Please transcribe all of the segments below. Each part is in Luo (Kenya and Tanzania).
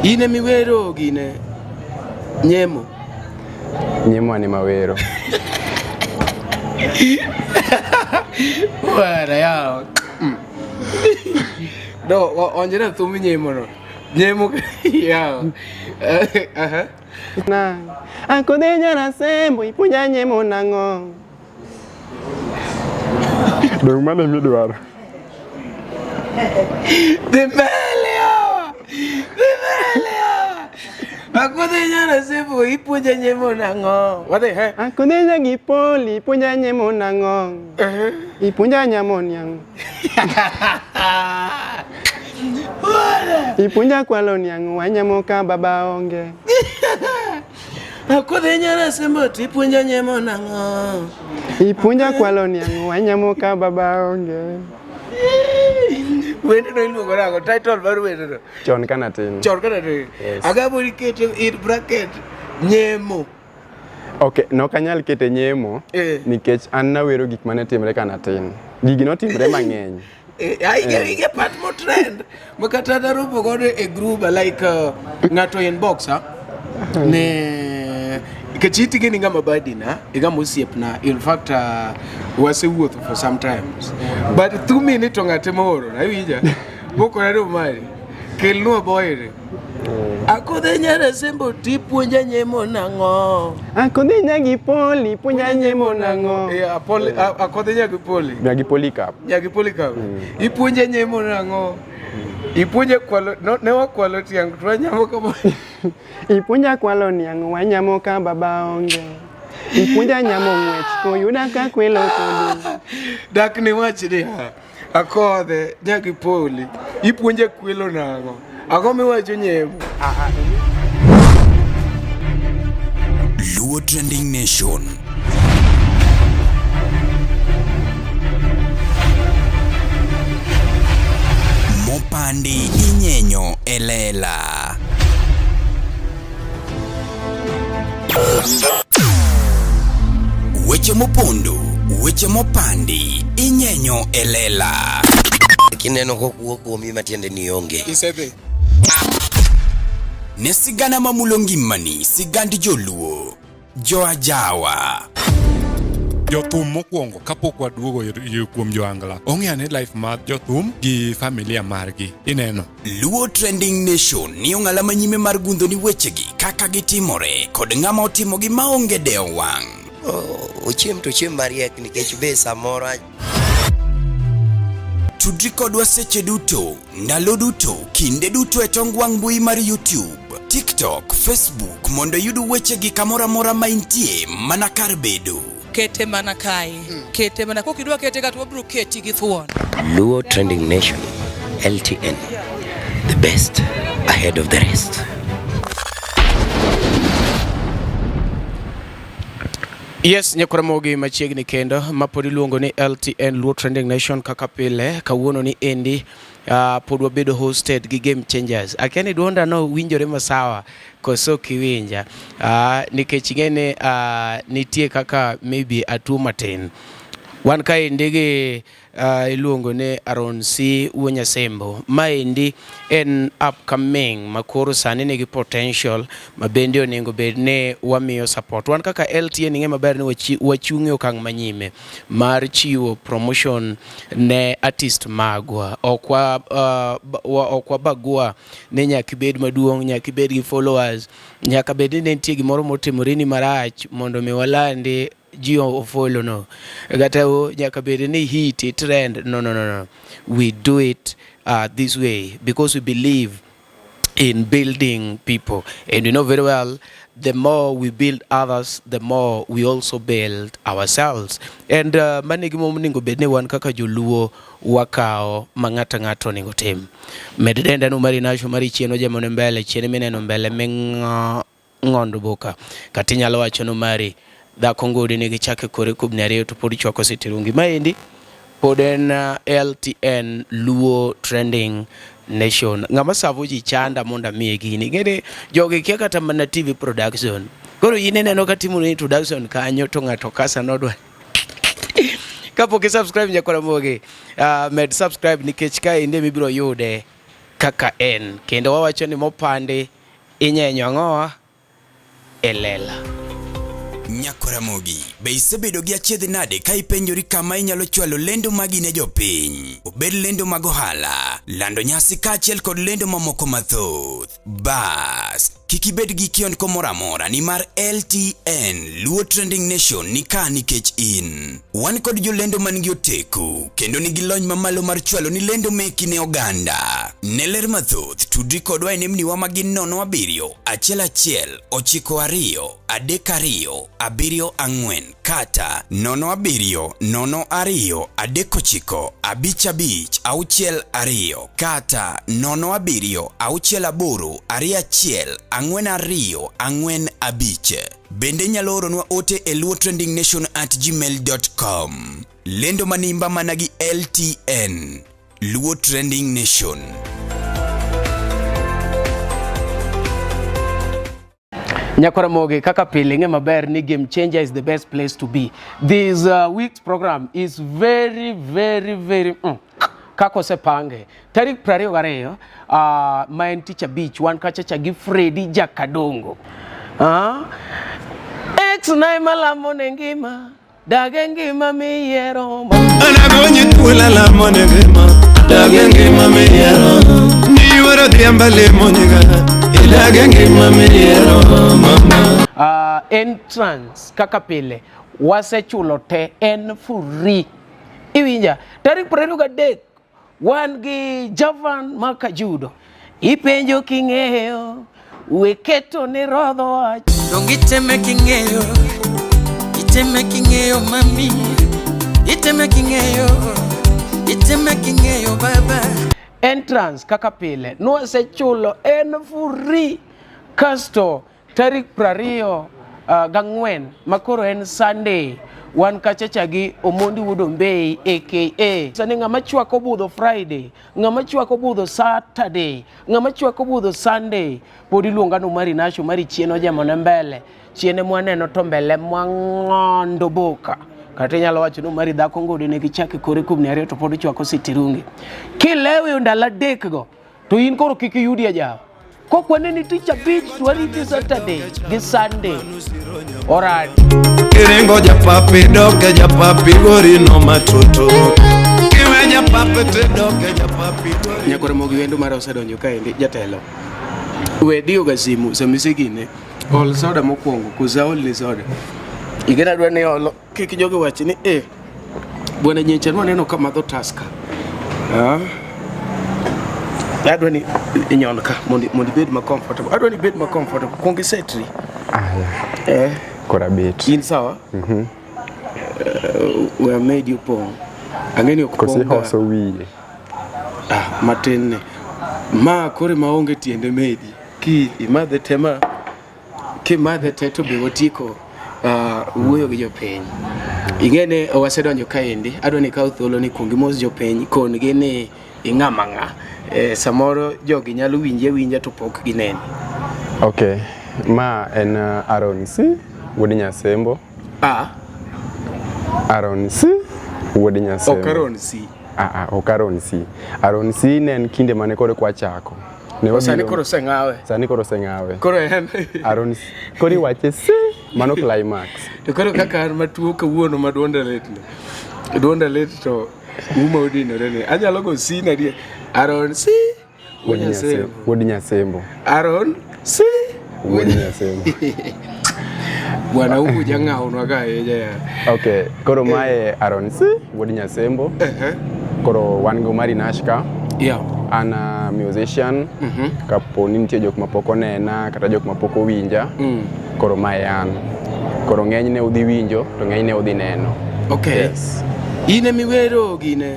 In ema iwero gine nyemo. Nyemo an ema awero. Bwana yao. No, onjera thum nyemo no. Nyemo yao. Aha. Na akodhi nyarasembo ipuonja nyemo nang'o? Dong' mano ema idwaro. Dhi mbele yawa. Dhi mbele yawa. Akodhi nyarasembo ipuonja nyemo nang'o? Wadhi he. Akodhi nyagi poli ipuonja nyemo nang'o? Ipuonja nyamo niang'. Ipuonja kwalo niang' wanyamo ka baba onge. Akodhi nyarasembo to ipuonja nyemo nang'o? Ipuonja kwalo niang' wanyamo ka baba onge. Wendno iluongo nang'o? Title mar wendno. Chon ka natin. Chon ka natin. Yes. Agabo ikete in bracket nyemo. Ok, nok anyal kete nyemo Eh. nikech an nawero gik mane timre ka natin. Gigi notimre mang'eny. Eh, ai eh. Ige part mo trend ma kata naromo godo e group like ng'ato inbox ha ne nikech itigi ni ng'ama badina e ng'ama osiepna in fact wasewuotho for some times but thumi ni to ng'ate mooro na iwinja mokora ni omari kelnwa boyni akodhe nyara sembo tipuonja nyemo nang'o Akodhi nyagi poli puonja nyemo nang'o? Eh, apoli akodhe nyagi poli Nyagi poli kap. Nyagi poli kap. Ipuonje nyemo nang'o? Ipuonje kwalo no, ne wakwalo tiang' to wanyamo kama. Ipuonja kwalo niang' wanyamo ka baba onge. Ipuonja nyamo ng'wech koyuda ka kwelo kodi. Dak ni wach niya, akodhe nyagi poli. Ipuonje kwelo nang'o? Ang'o miwacho nyemo? Luo Trending Nation. Mopandi inyenyo e lela. Weche mopondo, weche mopandi inyenyo e lela. Kineno kokuo kuomi matiende ni onge. Isedhi. Ne sigana mamulo ngimani, sigand joluo, joajawa. Jothum mokwongo kapok waduogo kuom joangla ong'e ane life mar jothum gi familia margi ineno. Luo Trending Nation ni ong'ala manyime mar gundho ni wechegi kaka gitimore kod ng'ama otimogi maonge dewo wang'. Ochiem to ochiem mariek nikech be samoro Tudri kodwa seche duto, ndalo duto, kinde duto e tong wang' mbui mar YouTube, TikTok, Facebook mondo iyud wechegi kamoro amora ma intie mana kar bedo. Kete mana kae. Kete mana kokidwa kete ka to wabiro keti gi thuon. Luo Trending Nation, LTN, the best ahead of the rest. Yes, nyakwaramogi machiegni kendo ma pod iluongo ni LTN Luo Trending Nation kaka pile kawuono ni endi pod wabedo hosted gi Game Changers. Akia ni duonda no winjore masawa koso ok iwinja nikech ing'e ni nitie kaka maybe atuo matin. Wan kaendi gi iluongo ni Aaron C Wuo Nyasembo. Maendi en upcoming ma koro sani nigi potential ma bende onego bed ni wamiyo support. Wan kaka LTN ing'e maber ni wachung' e okang' manyime mar chiwo promotion ne artist magwa. Ok wabagua ni nyaka ibed maduong', nyaka ibed gi followers, nyaka bed ni nitie gimoro motimoreni marach mondo mi walandi ji ofollow no. Kata nyaka bed ni hit trend. No, no, no, no. We do it this way because we believe in building people, and we know very well the more we build others, the more we also build ourselves. And mano e gima onego bed ni wan kaka joluo wakawo ma ng'ato ng'ato onego tim. Med denda no mari nasho mari chien ojemone mbele chien mineno mbele ming'ondo boka kata inyalo wacho no mari dhako ngudi nigi chake kore kubni ariyo to pod chwako sitirungi. Maendi pod en LTN Luo Trending Nation. Ng'ama savo ji chanda mondo amiye gini. Ing'eni jogi kia kata mana TV production. Koro in ineno ka timo introduction kanyo to ng'ato kasa nodwa. Kapok i subscribe nyakwara Mogi, med subscribe nikech kae endi mibiro yude. kaka en kendo wawacho ni mopandi inyenyo ang'owa e lela. Nyakoramogi, be isebedo gi achiedh nade ka ipenjori kama inyalo chwalo lendo magi ne jopiny? Obed lendo mag ohala, lando nyasi kaachiel kod lendo mamoko mathoth. Bas, kik ibed gi kiondko moro amora nimar LTN Luo Trending Nation ni ka nikech in. Wan kod jolendo man gi oteku kendo nigi lony mamalo mar chwalo ni lendo meki ne oganda. Ne ler mathoth, tudri kodwa e nembniwa ma gin 07 11 92 32 74 kata 07 02 39 55 62 kata 07 68 21 42 45. Bende inyalo oronwa ote e luotrendingnation@gmail.com. Lendo manimba mana gi LTN. Luo Trending Nation. Nyakwaramogi, kaka pile ing'e maber ni Game Changer is the best place to be. This week's program is very very very kaka osepange. Tarik 22 ma en tich abich wan kacha cha gi Freddy Jakadongo. Ex na ema lamo ne ngima, dage ngima miyiero. Anagonyi thuolo lamo ne ngima, dage ngima miyiero. Niwero dhiamba lemo nyiga, idage ngima miyiero mama. Entrance kaka pile wasechulo te en free. Iwinja tarik 23 wan gi Javan Makajudo. Ipenjo king'eyo we keto ni rodho wach. Donge iteme king'eyo, iteme king'eyo mami, iteme king'eyo, iteme king'eyo baba. Entrance kaka pile nwasechulo en free. Kasto tarik 24 makoro en Sunday wan kacha cha gi Omondi Wuod Ombei aka sani ng'ama chwako budho Friday, ng'ama chwako budho Saturday, ng'ama chwako budho Sunday pod iluonga ni Omari Nash. Omari chien ojemone mbele chiene mwaneno to mbele mwang'ondo boka kata inyalo wacho ni Omari dhako ngode ne gichako kore kubni ariyo to pod ochwako sitirungi kilewo ndalo adek go to in koro kik iyudi ajawa kokwane ni tich abich to wariti Saturday gi Sunday. Alright. Kiringo japapi doke japapi gorino matoto. Kiwe japapi te doke japapi gorino. Nyakwaramogi wendo mara osedonjo kaendi jatelo. We diyo ga simu sama isegine. Ol soda mokwongo koso aolni soda. Igena adwa ni olo kik jogi wach ni eh bwana nyecha nwaneno ka madho Tusker. Ah. Adwa ni inyon ka mondo ibed ma comfortable. Adwa ni ibed ma comfortable. Kuong isetri. Aya. Kora bet. In sawa? We amedi opong'. Ang'e ni ok Koso pong' ga. ihoso wiye. Ah, matin ni. Ma koro maonge tiende medi. Ki imadhe te ma kimadhe te to be watieko wuoyo gi jopiny. Ing'e ni wasedonjo kaendi, adwa ni ikaw thuolo ni kuong imos jopiny, kon gi ni ing'ama ng'a. Samoro jogi nyalo winji awinja to pok gineni. Okay. Ma en Aaron C. Wuod Nyasembo. Ah, Aaron C. Wuod Nyasembo. ok Aaron C. Ah, ah, ok Aaron C. Aaron C ne en kinde mane koro kwachako. Ne Sani wabiro- koro oseng'awe. Sani koro oseng'awe. Koro en Aaron C. Koro iwache C. Mano climax. To koro kaka an matuo kawuono ma duonda lit ni. Duonda lit to uma odinore ni. Anyalo go C nadi. Aaron C. Wuod Nyasembo. Wuod Nyasembo. Aaron C. Wuod Nyasembo. Bwana huku jang'awonwa ka ahinya ya. Okay, koro mae Aaron C. Wuod Nyasembo. Koro wan gi Omari Nash ka. Yeah. An a musician. Kapo ni nitie jok mapok onena kata jok mapok owinja. Koro mae an. Koro ng'enyne udhi winjo to ng'enyne udhi neno. Okay. Yes. In emiwero gine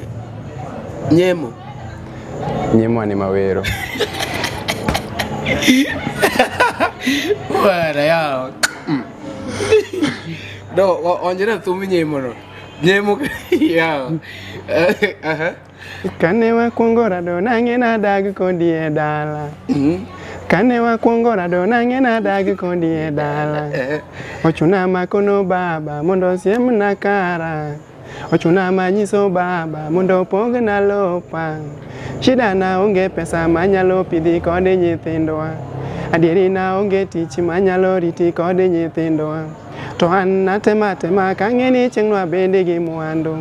nyemo. Nyemo an ema wero. Bwana yao. No, onjera thum nyemo no. Nyemo yao. Aha. Kane wakwongo rado nang'e nadag kodi e dala. Kane wakwongo rado nang'e nadag kodi e dala. Ochuna makono baba mondo osiemna kara. Ochuna manyiso baba mondo opogna lopa. Shida na onge pesa manyalo pidhi kod nyithindwa. Adieri na onge tich manyalo riti kod nyithindwa. To an natema tema kang'e ni chieng' nwabed gi mwandu.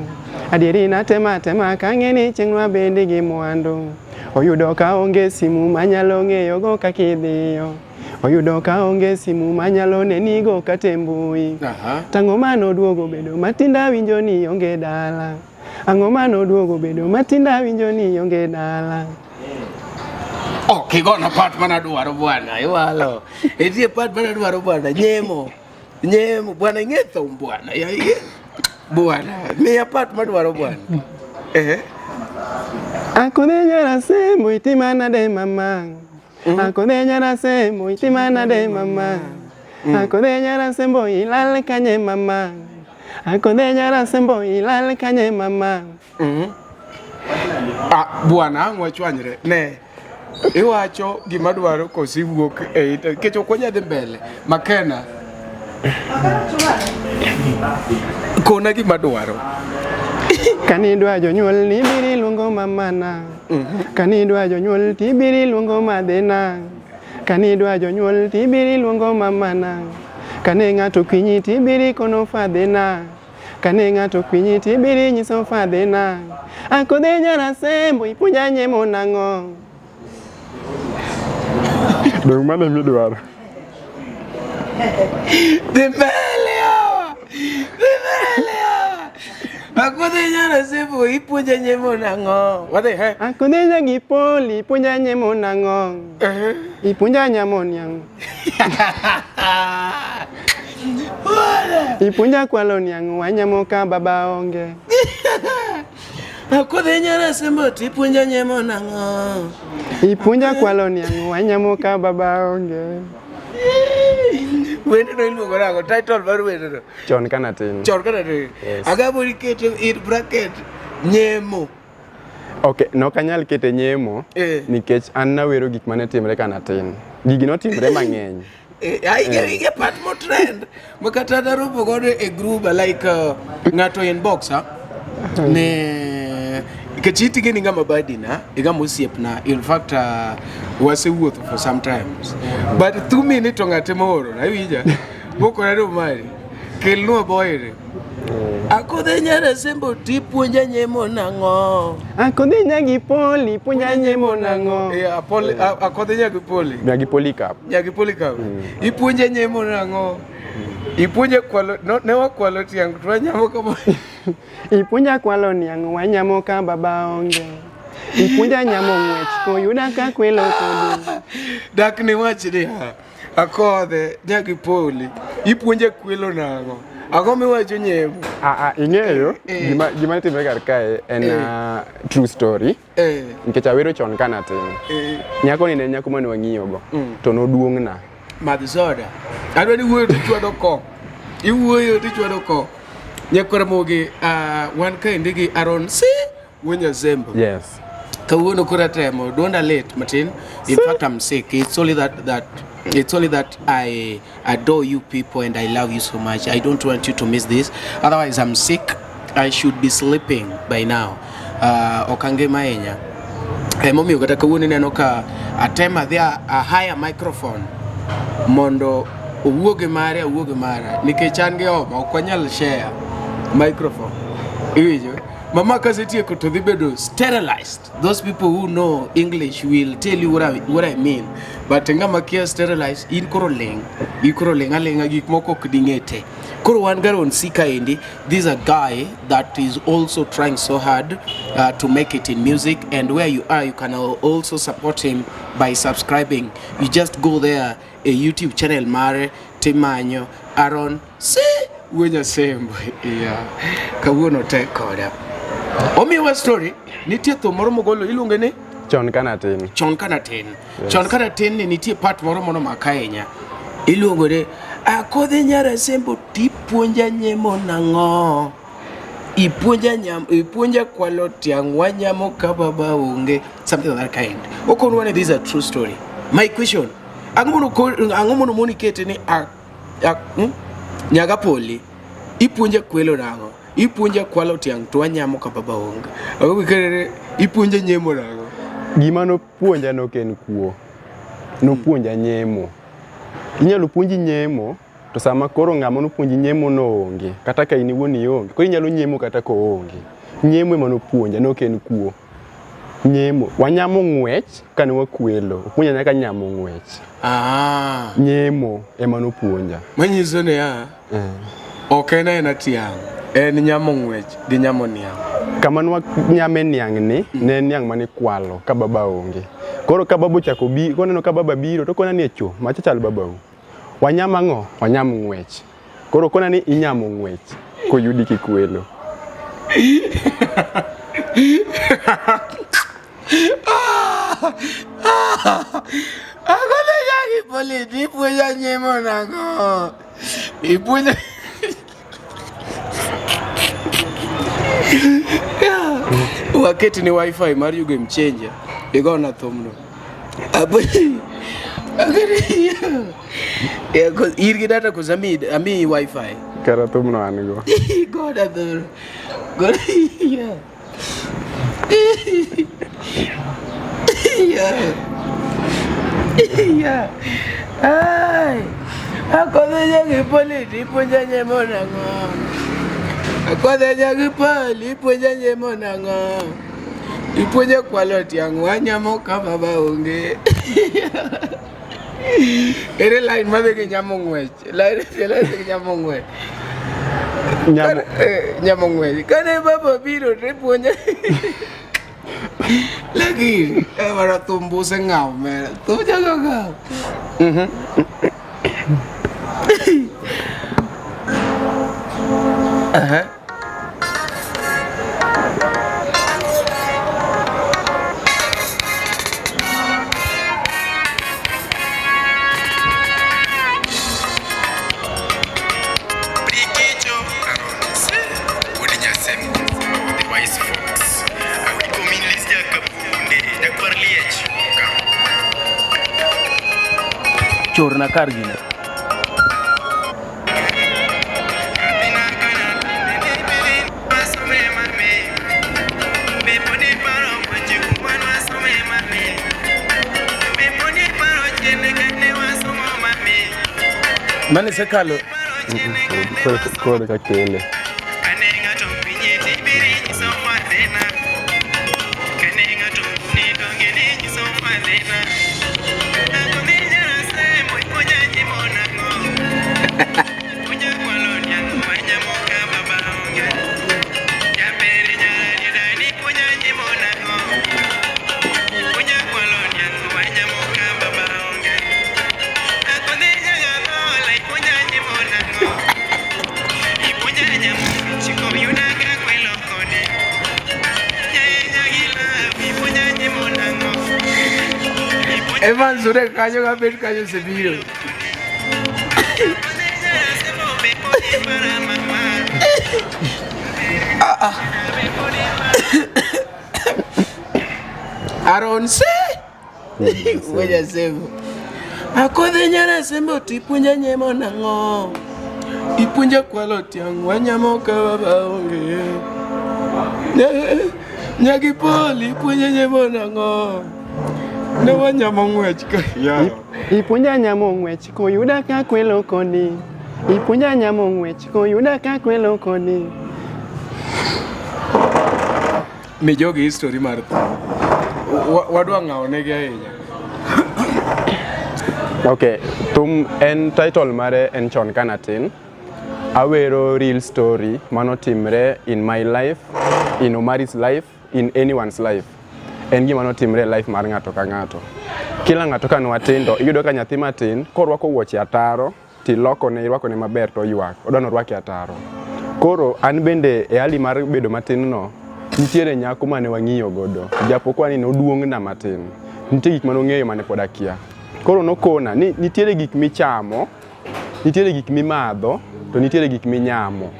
Adieri natema tema kang'e ni chieng' nwabed gi mwandu. Oyudo ka onge simu manyalo ng'eyogo kaka idhiyo. Oyudo ka onge simu manyalo nenigo kata e mbui. Tang'o manoduogo bedo matinda awinjo ni onge dala. Ang'o manoduogo bedo matinda awinjo ni onge dala. Ok igona part mana dwaro bwana, iwalo. Nitie part mana dwaro bwana, nyemo. Nyemo bwana ing'e thum bwana. Ya ing'e. Bwana, miya part madwaro bwana. Eh. Akodhe nyara semo itima nade mama. Akodhe nyara semo itima nade mama. Akodhe nyara sembo ilal kanye mama. Akodhe nyara sembo ilal kanye mama. Ah, bwana ang' wachwanyre. Ne. Iwacho gima dwaro koso iwuok e it nikech ok wanyal dhi mbele. Makena. Kona gima dwaro. Kanidwa jonyuol nibiri luongo mamana. Kanidwa jonyuol tibiri luongo madhina. Kanidwa jonyuol tibiri luongo mamana. Kane ng'ato kwinyi tibiri kono fadhina. Kane ng'ato kwinyi tibiri nyiso fadhina. Akodhe nyara sembo ipuonja nyemo nang'o. Dong' mano emidwaro. Dhi mbele yawa. Dhi mbele yawa. Akodhe nyara sembo ipuonja nyemo nang'o. Wadhi he. Akodhe nyagi poli ipuonja nyemo nang'o. Ipuonja nyamo niang'. Ipuonja kwalo niang' wanyamo ka baba onge. Akodhe nyara sembo tipuonja nyemo nang'o. Ipuonja kwalo niang' wanyamo ka baba onge. Wendno iluongo nang'o? Title mar wendno. Chon ka natin. Chon ka natin. Yes. Agabo ikete in bracket nyemo. Ok, nok anyal kete nyemo Eh. nikech an nawero gik mane timre ka natin. Gigi notimre mang'eny. Eh, ai ige part mo trend. Makata naromo godo e group like ng'ato inbox ha. Ne nikech itige ni ng'ama badina, ing'ama osiepna. In fact wasewuotho for some times. But thumi ni to ng'ate mooro, iwinja? Mokora ni Omari, kelnwa boyni. Akodhe nyara sembo tipuonja nyemo nang'o? Akodhe nyagi poli ipuonja nyemo nang'o. Eh, Apoli, akodhe nyagi poli. Nyagi Polycarp. Nyagi poli ka. Ipuonja nyemo nang'o? Ipuonja kwalo, no, ne wakwalo tiang' to wanyamo kama. Ipuonja kwalo niang' wanyamo ka baba onge. Ipuonja nyamo ng'wech koyuda ka kwelo kodi. Dak ni wach niya, akodhe nyagi poli. Ipuonja kwelo nang'o? Ang'o miwacho nyemo? Ah, ah, ing'eyo Eh. gima ne timre kar kae en Eh. true story Eh, nikech awero chon ka natin. eh, Nyako ni ne en nyako mane wang'iyogo to noduong'na. Madh soda. Adwa ni wuoyo tichwado ko. Iwuoyo tichwado ko. Nyakwar Ramogi, wan kaendi gi Aaron C. Wuon Zembo. Yes. Kawuono koro atemo, duonda lit matin. In fact, I'm sick. It's only that it's only that I adore you people and I love you so much. I don't want you to miss this. Otherwise, I'm sick. I should be sleeping by now. Ok angima ahinya. Emomiyo kata kawuono ineno ka atemo adhi a hire microphone mondo owuog gi mare awuog gi mara nikech an gi homa ok wanyal share microphone. Iwinjo? Mama kasetieko to dhi bedo sterilized. Those people who know English will tell you what I mean. But ng'ama kia sterilized, in koro ling'. In koro ling' aling'a gik moko ok ding'e te. Koro wan Aaron C kaendi, this is a guy that is also trying so hard to make it in music, and where you are, you can also support him by subscribing. You just go there, a YouTube channel mare, timanyo, Aaron C. Wuon Asembo. Yeah. Kawuono tek koda. Omiwa story, nitie thum moro mogolo iluonge ni Chon ka natin. Chon ka natin. Chon ka natin ni nitie part moro monomaka ahinya. Iluongo ni Akodhe nyar Asembo tipuonja nyemo nang'o? Ipuonja nyam, ipuonja kwalo tiang' wanyamo ka baba onge. Something of that kind. Okonwa ni this is a true story. My question, ang'o mono moni kete ni Nyaga poli, ipuonja kwelo nang'o? Ipuonja kwalo tiang' to wanyamo ka baba onge. Ago kerere ipuonja nyemo nang'o? Gima nopuonja ne ok en kuo. Nopuonja nyemo. Inyalo puonji nyemo to sama koro ng'ama nopuonji nyemo no onge kata ka in iwuon ionge koro inyalo nyemo kata koonge. Nyemo ema nopuonja ne ok en kuo. Nyemo. Wanyamo ng'wech kane wakwelo. Opuonja nyaka nyamo ng'wech. Ah. Nyemo ema nopuonja. Manyiso niya, ok en aena tiang', en nyamo ng'wech gi nyamo niang'. Kama nwanyame niang' ni ne en niang' mane ikwalo ka baba onge. Koro ka baba ochako bi, koneno ka baba biro to okona ni echo, macha chal babau. Wanyam ang'o? Wanyam ng'wech. Koro okona ni inyamo ng'wech koyudi kikwelo. Agole yagi polisi ipuonja nyemo nang'o? Ipuonja Waket ni wifi mar Yugo Mchenja igona thumno. Yeah, 'cause ir gi data koso amiyi wifi. Kara thumno an go. Gona thumno. Gona yeah. Yeah. Yeah. Ai. Akodhe nyagi poli ipuonja nyemo nang'o? Akodhe nyagi poli ipuonja nyemo nang'o? Ipuonja kwalo tiang' wanyamo ka baba onge. Ere line madhi gi nyamo ng'wech? Line line gi nyamo ng'wech. Nyamo Nyamo ng'wech. Kane baba biro to ipuonja. Lakini mara thum buse ng'aw mera. Thum chako ng'aw. Aha. Brikicho Aronse, Wuod Nyasem, The Wise Fox, Awiko min Liz Jakabunde, Nyakwar Liech, Chorna kar gino. Mane isekalo Koro ka kele. Evans ure kanyo kabet kanyo osebiro. Aaron se Weja semo. Akodhe nyara sembo to ipuonja nyemo nang'o? Ipuonja kwalo tiang' wanyamo ka baba onge. Nyagi pol ipuonja nyemo nang'o? Ne wanyamo ng'wech ka. Yeah. Ipuonja nyamo ng'wech koyuda ka kwelo koni. Ipuonja nyamo ng'wech koyuda ka kwelo koni. Mi jogi history mar tho. Wadwa ng'awo negi ahinya. Okay, thum en title mare en chon ka natin. Awero real story manotimre in my life, in Omari's life, in anyone's life. En gima notimre e life mar ng'ato ka ng'ato. Kila ng'ato ka nwatindo, iyudo ka nyathi matin korwako wuoche ataro tilokone irwakone maber to oywak, odwa norwake ataro. Koro an bende e hali mar bedo matin no, nitiere nyako mane wang'iyo godo, japo kwa ni noduong'na matin. Nitie gik mane ong'eyo mane pod akia. Koro nokona ni nitiere gik michamo, nitiere gik mimadho, to nitiere gik minyamo.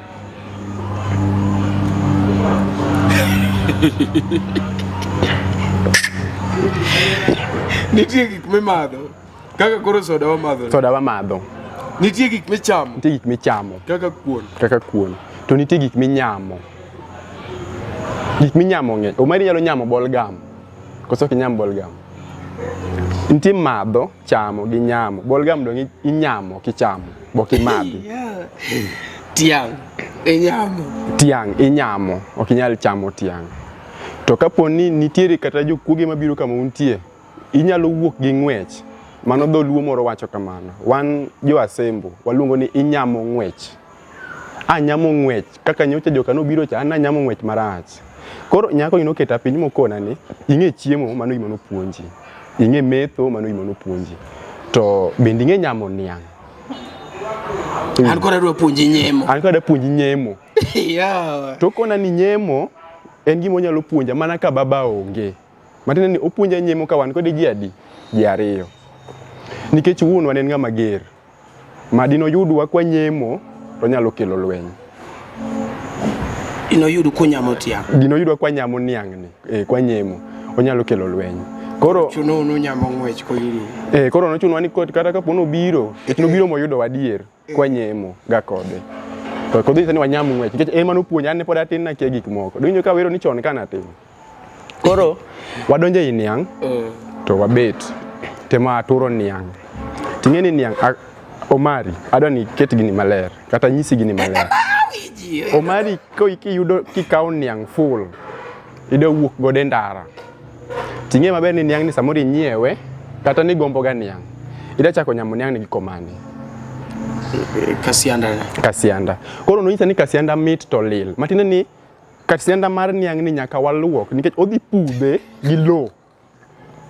Nitie gik mimadho kaka koro soda wamadho. Soda wamadho. Nitie gik michamo. Nitie gik michamo. Kaka kuon. Kaka kuon. To nitie gik minyamo. Gik minyamo ng'eny. Omari nyalo nyamo bol gum. Koso ok inyam bol gum. Nitie madho, chamo gi nyamo. Bol gum dong inyamo kichamo, bok imadhi. Tiang' inyamo. Tiang' inyamo, ok inyal chamo tiang'. To kapo ni nitiere kata jokuoge mabiro kama untie, inyalo wuok gi ng'wech. Mano dholuo moro wacho kamano. Wan jo Asembo waluongo ni inyamo ng'wech. Anyamo ng'wech kaka nyocha joka nobiro cha an nanyamo ng'wech marach. Koro nyako ni noketa piny mokona ni ing'e chiemo mano gima nopuonji. Ing'e metho mano gima nopuonji. To bende ing'e nyamo niang'. An koro adwa puonji nyemo. An koro adwa puonji nyemo. Yawa. To okona ni nyemo en gima onyalo puonja mana ka baba onge. Matiende ni opuonja nyemo ka wan kode ji adi? Ji ariyo. Nikech wuonwa ne en ng'ama ger. Ma dinoyudwa kwa nyemo to onyalo kelo lweny. Inoyud kunyamo tiang'. Dinoyudwa kwa nyamo niang'ni, eh, kwa nyemo onyalo kelo lweny. Koro Chuno unu nyamo ng'wech koyudu. eh, koro nochunwa ni kata kapo nobiro, nikech nobiro moyudowa adier kwa nyemo ga kode. To kodhi ni wanyam ng'wech nikech en mano puonja an ne pod atin nakia gik moko. Donjo ka wero ni chon ka natin. Koro wadonjo ei niang' to wabet tema aturo niang'. Ting'e ni niang' Omari adwa ni iket gini maler kata nyisi gini maler. Omari kiyudo kikawo niang' full idwa wuok godo e ndara. Ting'e maber ni niang' ni samoro inyiewe kata nigombo ga niang'. Idwa chako nyamo niang' ni gi komani. Kasianda. Kasianda. Koro nonyisa ni kasianda mit to lil. Matiende ni kasianda mar niang' ni nyaka waluok nikech odhi pudhe gi lo.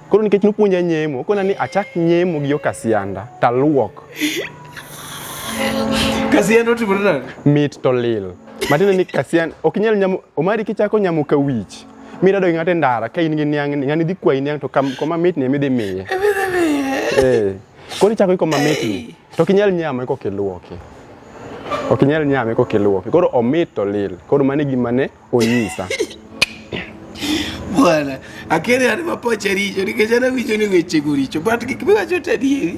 Koro nikech nopuonja nyemo, okona ni achak nyemo gi yo kasianda taluok. Kasianda otimore nade? Mit to lil. Matiende ni kasianda ok inyal nyamo Omari kichako nyamo ka wich. Mirado gi ng'ato e ndara ka in gi niang' ni ng'ani dhi kwayi niang' to koma mit ni ema idhi miye. Eh. Koro ichako gi koma mit ni. To ok inyal nyame kok iluoke. Ok inyal nyame kok iluoke. Koro omit to lil. Koro mano e gima ne onyisa. Bwana, akere an ma pacha richo nikech an awinjo ni wechego richo but gik miwacho to adieri.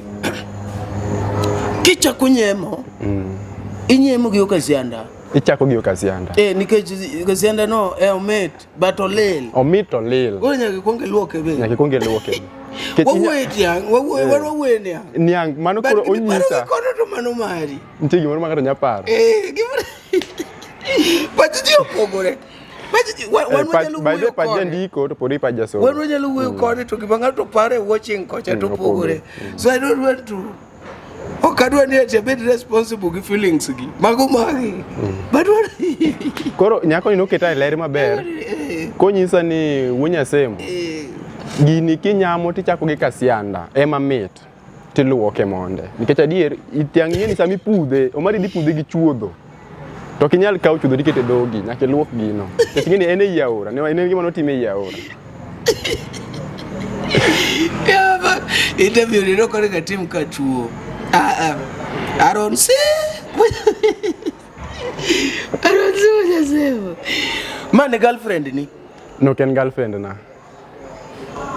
Kichako nyemo, inyemo gi okasianda. Ichako gi okasianda. Eh, nikech okasianda no e omit but olil. Omit to lil. Koro nyaka ikwong iluoke be. Nyaka ikwong iluoke. Nikech Wawuoye tiang', wawuoye wan wawuoye niang'. Niang' mano But koro gimiparo onyisa. gi kono to mano mari. Nitie gimoro ma ng'ato nyalo paro. Eh, gimoro Pach ji opogore. Pach ji wan Eh, wan pach- wanyalo by the way, wuoyo pach kode. jandiko to pod pach jasomo. Wan wanyalo wuoyo kode to gima ng'ato paro e watching kocha to opogore. So I don't want to Ok adwa ni ati abed responsible gi feelings gi. Mago magi. But what Koro nyako ni noketa e ler maber. Konyisa ni wuo Nyasembo. Gini kinyamo tichako gi kasianda ema mit tiluoke monde. Nikech adier tiang' ing'e ni sama ipudhe, Omari dhi pudhe gi chuodho. To ok inyal kawo chuodho tikete e dhogi, nyaka iluok gino. Nikech ing'e ni en ei aora, ne en gima notime ei aora. Yeah, but interview ni ok onego atim ka tuo. Ah, ah. Aaron si. Aaron si wajasema. Ma ne girlfriend ni. Ne ok en girlfriend na.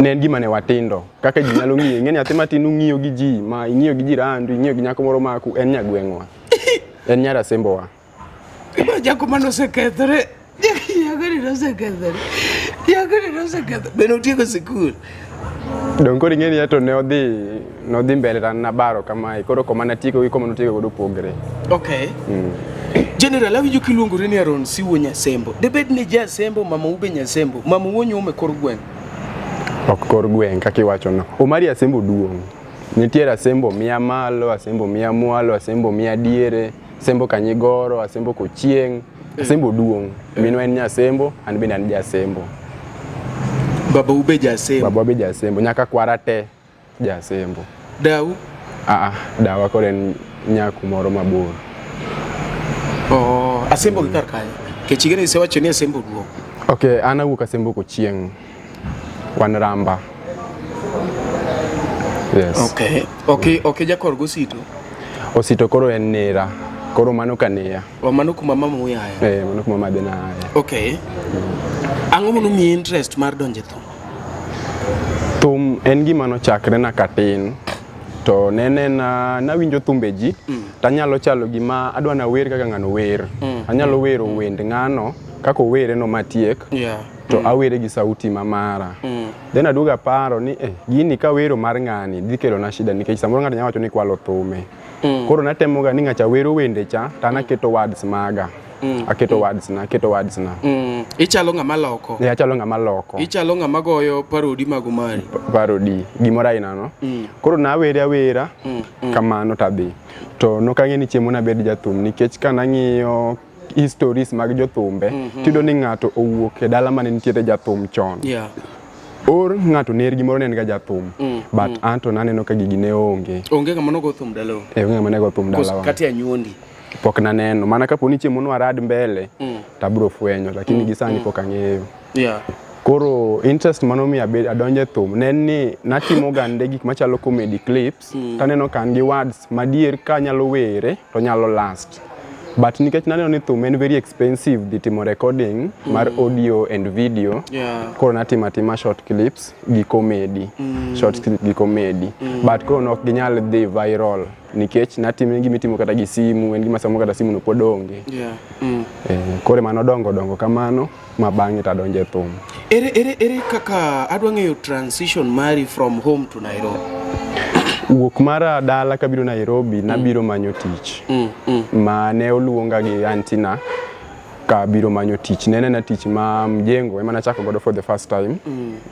Ne en gima ne watindo. Kaka ji nyalo ng'iyo, ing'e ni nyathi matin ung'iyo gi ji, ma ing'iyo gi jirandu, ing'iyo gi nyako moro maku, en nyagweng'wa. En nyar Asembowa. Ima jako mane osekethore. Jako ni nosekethore. Jako ni nosekethore. Be notieko sikul. Dong' koro ing'e ni to ne odhi nodhi mbele to an nabaro kamae. Koro koma natieko gi koma notieko godo opogre. Okay. General, awinjo kiluongori ni Aaron Siwo Nyasembo. Debed ni ja Asembo, mama ube Nyasembo. Mama wuonyuom e kor gweng'. Ok kor gweng' kaka iwacho no. Omari Asembo duong'. Nitiere Asembo mia malo, Asembo mia mwalo, Asembo mia diere, Asembo Kanyigoro, Asembo Kochieng'. Asembo duong'. Minwa en Nyasembo, an bende an Jasembo. Baba ube ja Asembo. Babwa be Jasembo, nyaka kwara te Jasembo. Dau. Ah, ah, dawa koro en nyaku moro mabor. Oh, Asembo gi kar kanye? Kech igeno isewacho ni Asembo duong'. Ok, an awuok Asembo Kochieng'. Wan Ramba. Yes. Okay. Okay, okay jakor gosito. Osito koro en nera. Koro mano kaniya. O mano kuma mama uyaye. Eh, mano kuma madhe na aye. Okay. Ang'o monomiyi interest mar donjo e thum? Thum en gima nochakre na katin. To nenena nawinjo thumbe ji tanyalo chalo gima adwa nawer kaka ng'ano wer. Anyalo wero wend ng'ano kaka owere no matiek. To awere gi sauti ma mara. Then aduogo aparo ni gini kawero mar ng'ani dhi kelona shida nikech samoro ng'ato nyalo wacho ni kwalo thume. Koro natemoga ni ng'acha wero wende cha to an aketo words maga. Aketo words na, aketo words na. Ichalo ng'ama loko. Eh, achalo ng'ama loko. Ichalo ng'ama goyo parodi mag Omari. Parodi, gimoro aina no. Koro nawere awera kamano tadhi. To nokang'e ni chieng' moro nabed jathum nikech ka nang'iyo histories mag jothumbe, tiyudo ni ng'ato owuok e dala mane nitiere jathum chon. Or ng'ato nergi moro ne en ga jathum. But anto naneno ka gigi ne onge. Onge ng'ama nogo thum dalau. Eh, onge ng'ama ne go thum dalawa. Kata e anyuondi. Pok naneno. Mana kapo ni chieng' moro warad mbele, tabro fwenyo, lakini gi sani pok ang'eyo. Koro interest manomiyo adonjo e thum ne en ni natimo gande gik machalo comedy clips, taneno ka an gi words madier ka anyalo were to nyalo last. But nikech naneno ni thum en very expensive dhi timo recording mar audio and video, koro natimo atima short clips gi comedy. Short clip gi comedy. But koro nok ginyal dhi viral nikech natimo gima itimo kata gi simu, en gima samoro kata simu no pod onge. Koro ema nodongo dongo kamano ma bang'e to adonjo e thum. Ere kaka adwa ng'eyo transition mari from home to Nairobi? Wuok mara dala kabiro Nairobi, nabiro manyo tich. Ma ne oluonga gi auntie na ka biro manyo tich. Ne en tich ma mjengo ema nachako godo for the first time.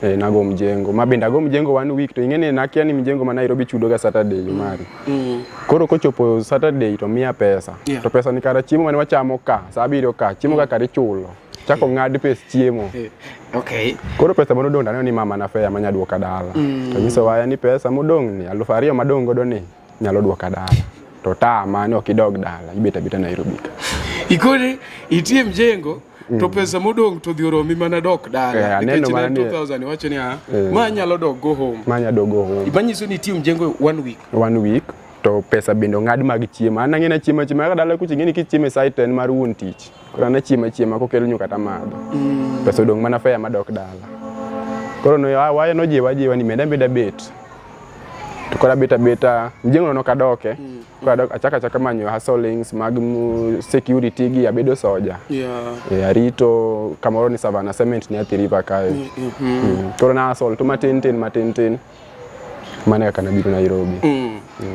Nago mjengo. Ma bende ago mjengo 1 week to ing'e ni nakia ni mjengo ma Nairobi chudo ga Saturday mari. Koro kochopo Saturday to miya pesa. To pesa ni kara chiemo mane wachamo ka, saa 7 ka, chiemo ka kare ichulo. Chako ng'ad pes chiemo. Koro pesa manodong' to aneno ni mama na fare manya duoka dala. To nyiso waya ni pesa modong' ni 2000 madong' godo ni nyalo duoka dala. To tama ni ok idog dala, ibet abeta Nairobi ka. Ikoni itie mjengo to pesa modong' to dhi oromi mana dok dala. Aneno Nikech mana ne ni 2000 iwacho ni ma nyalo dok go home. Ma nyalo dok go home. Manyiso ni itie mjengo 1 week. 1 week to pesa bende ong'ad mag chiemo. An ang'e na chiemo achiema kaka dala kucha ing'e ni kichiemo e saa 10 mar wuon tich. Koro an achiemo achiema kokel nyuka tamadho. Pesa odong' mana fare madok dala. Koro no waya nojiwa ajiwa ni meda meda bet. To koro abet abeta mjengo no nokadoke. Koro adok achako achaka manyo hustlings mag security gi abedo soja. Arito kamoro ni Savannah Cement ni Athi River kae. Koro na hustle to matin tin matin tin. Mano kaka nabiro Nairobi.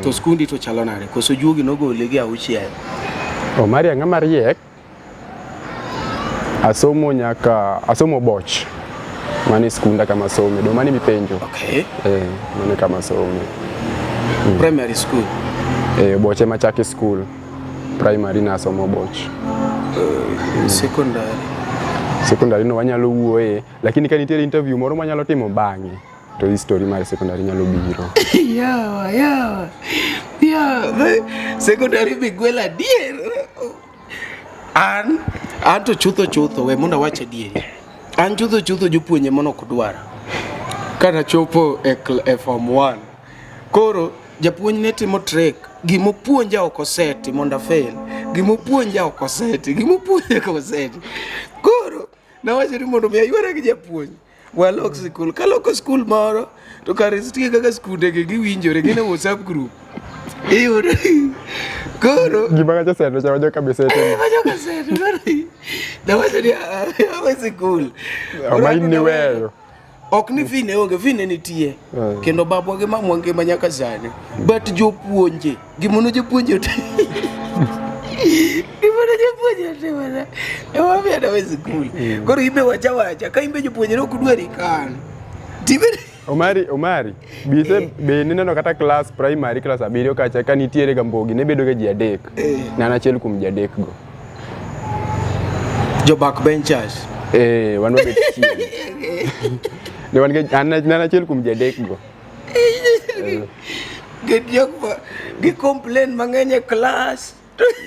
To skundi to chalo nade? Koso juogi nogole gi 6? Omari ang'ama riek. Asomo nyaka asomo Boch. Mano e skunda kama asome. Do mano mipenjo. Mano kama asome. Primary school. Boch ema chake school. Primary na asomo Boch. Secondary. Secondary no wanyalo wuoye, lakini ka nitiere interview moro mwanyalo timo bang'e to history mar secondary nyalo biro. Yawa, yawa. Yawa, secondary be gwelo adier. An to chutho chutho, we mondo awach adieri. An chutho chutho jopuonje mono ok dwara. Kana chopo e form 1. Koro japuonj ne timo trick, gimopuonja ok oseti mondo afail. Gimopuonja ok oseti, gimopuonja ok oseti. Koro nawacho ni mondo mi aywara gi japuonj. Walok sikul, kaloko skul moro to kare nitie kaka skunde gi giwinjore gin e WhatsApp group. Iyudo koro gima kacha sendo cha wajo kabisa ete. Wajo kabisa nawacho ni awe sikul. Oma in ni weyo. Ok ni fee ne onge, fee ne nitie. Kendo babwa gi mamwa ngima nyaka sani. But jopuonje, gimono jopuonje otimo. Gimono jopuonje otimo na. Ema omiyo nawe sikul. Koro imbe wacha wacha, ka imbe jopuonje ne ok dwari kan. Timbe Omari, bise be nineno kata class primary class 7 kacha ka nitiere ga mbogi ne bedo ga ji 3. Ne an achiel kuom ji 3 go. Jo backbenchers. Wan wabet chien. Ne wan ga an ne an achiel kuom ji 3 go. Gin jok ma gi complain mang'eny e class.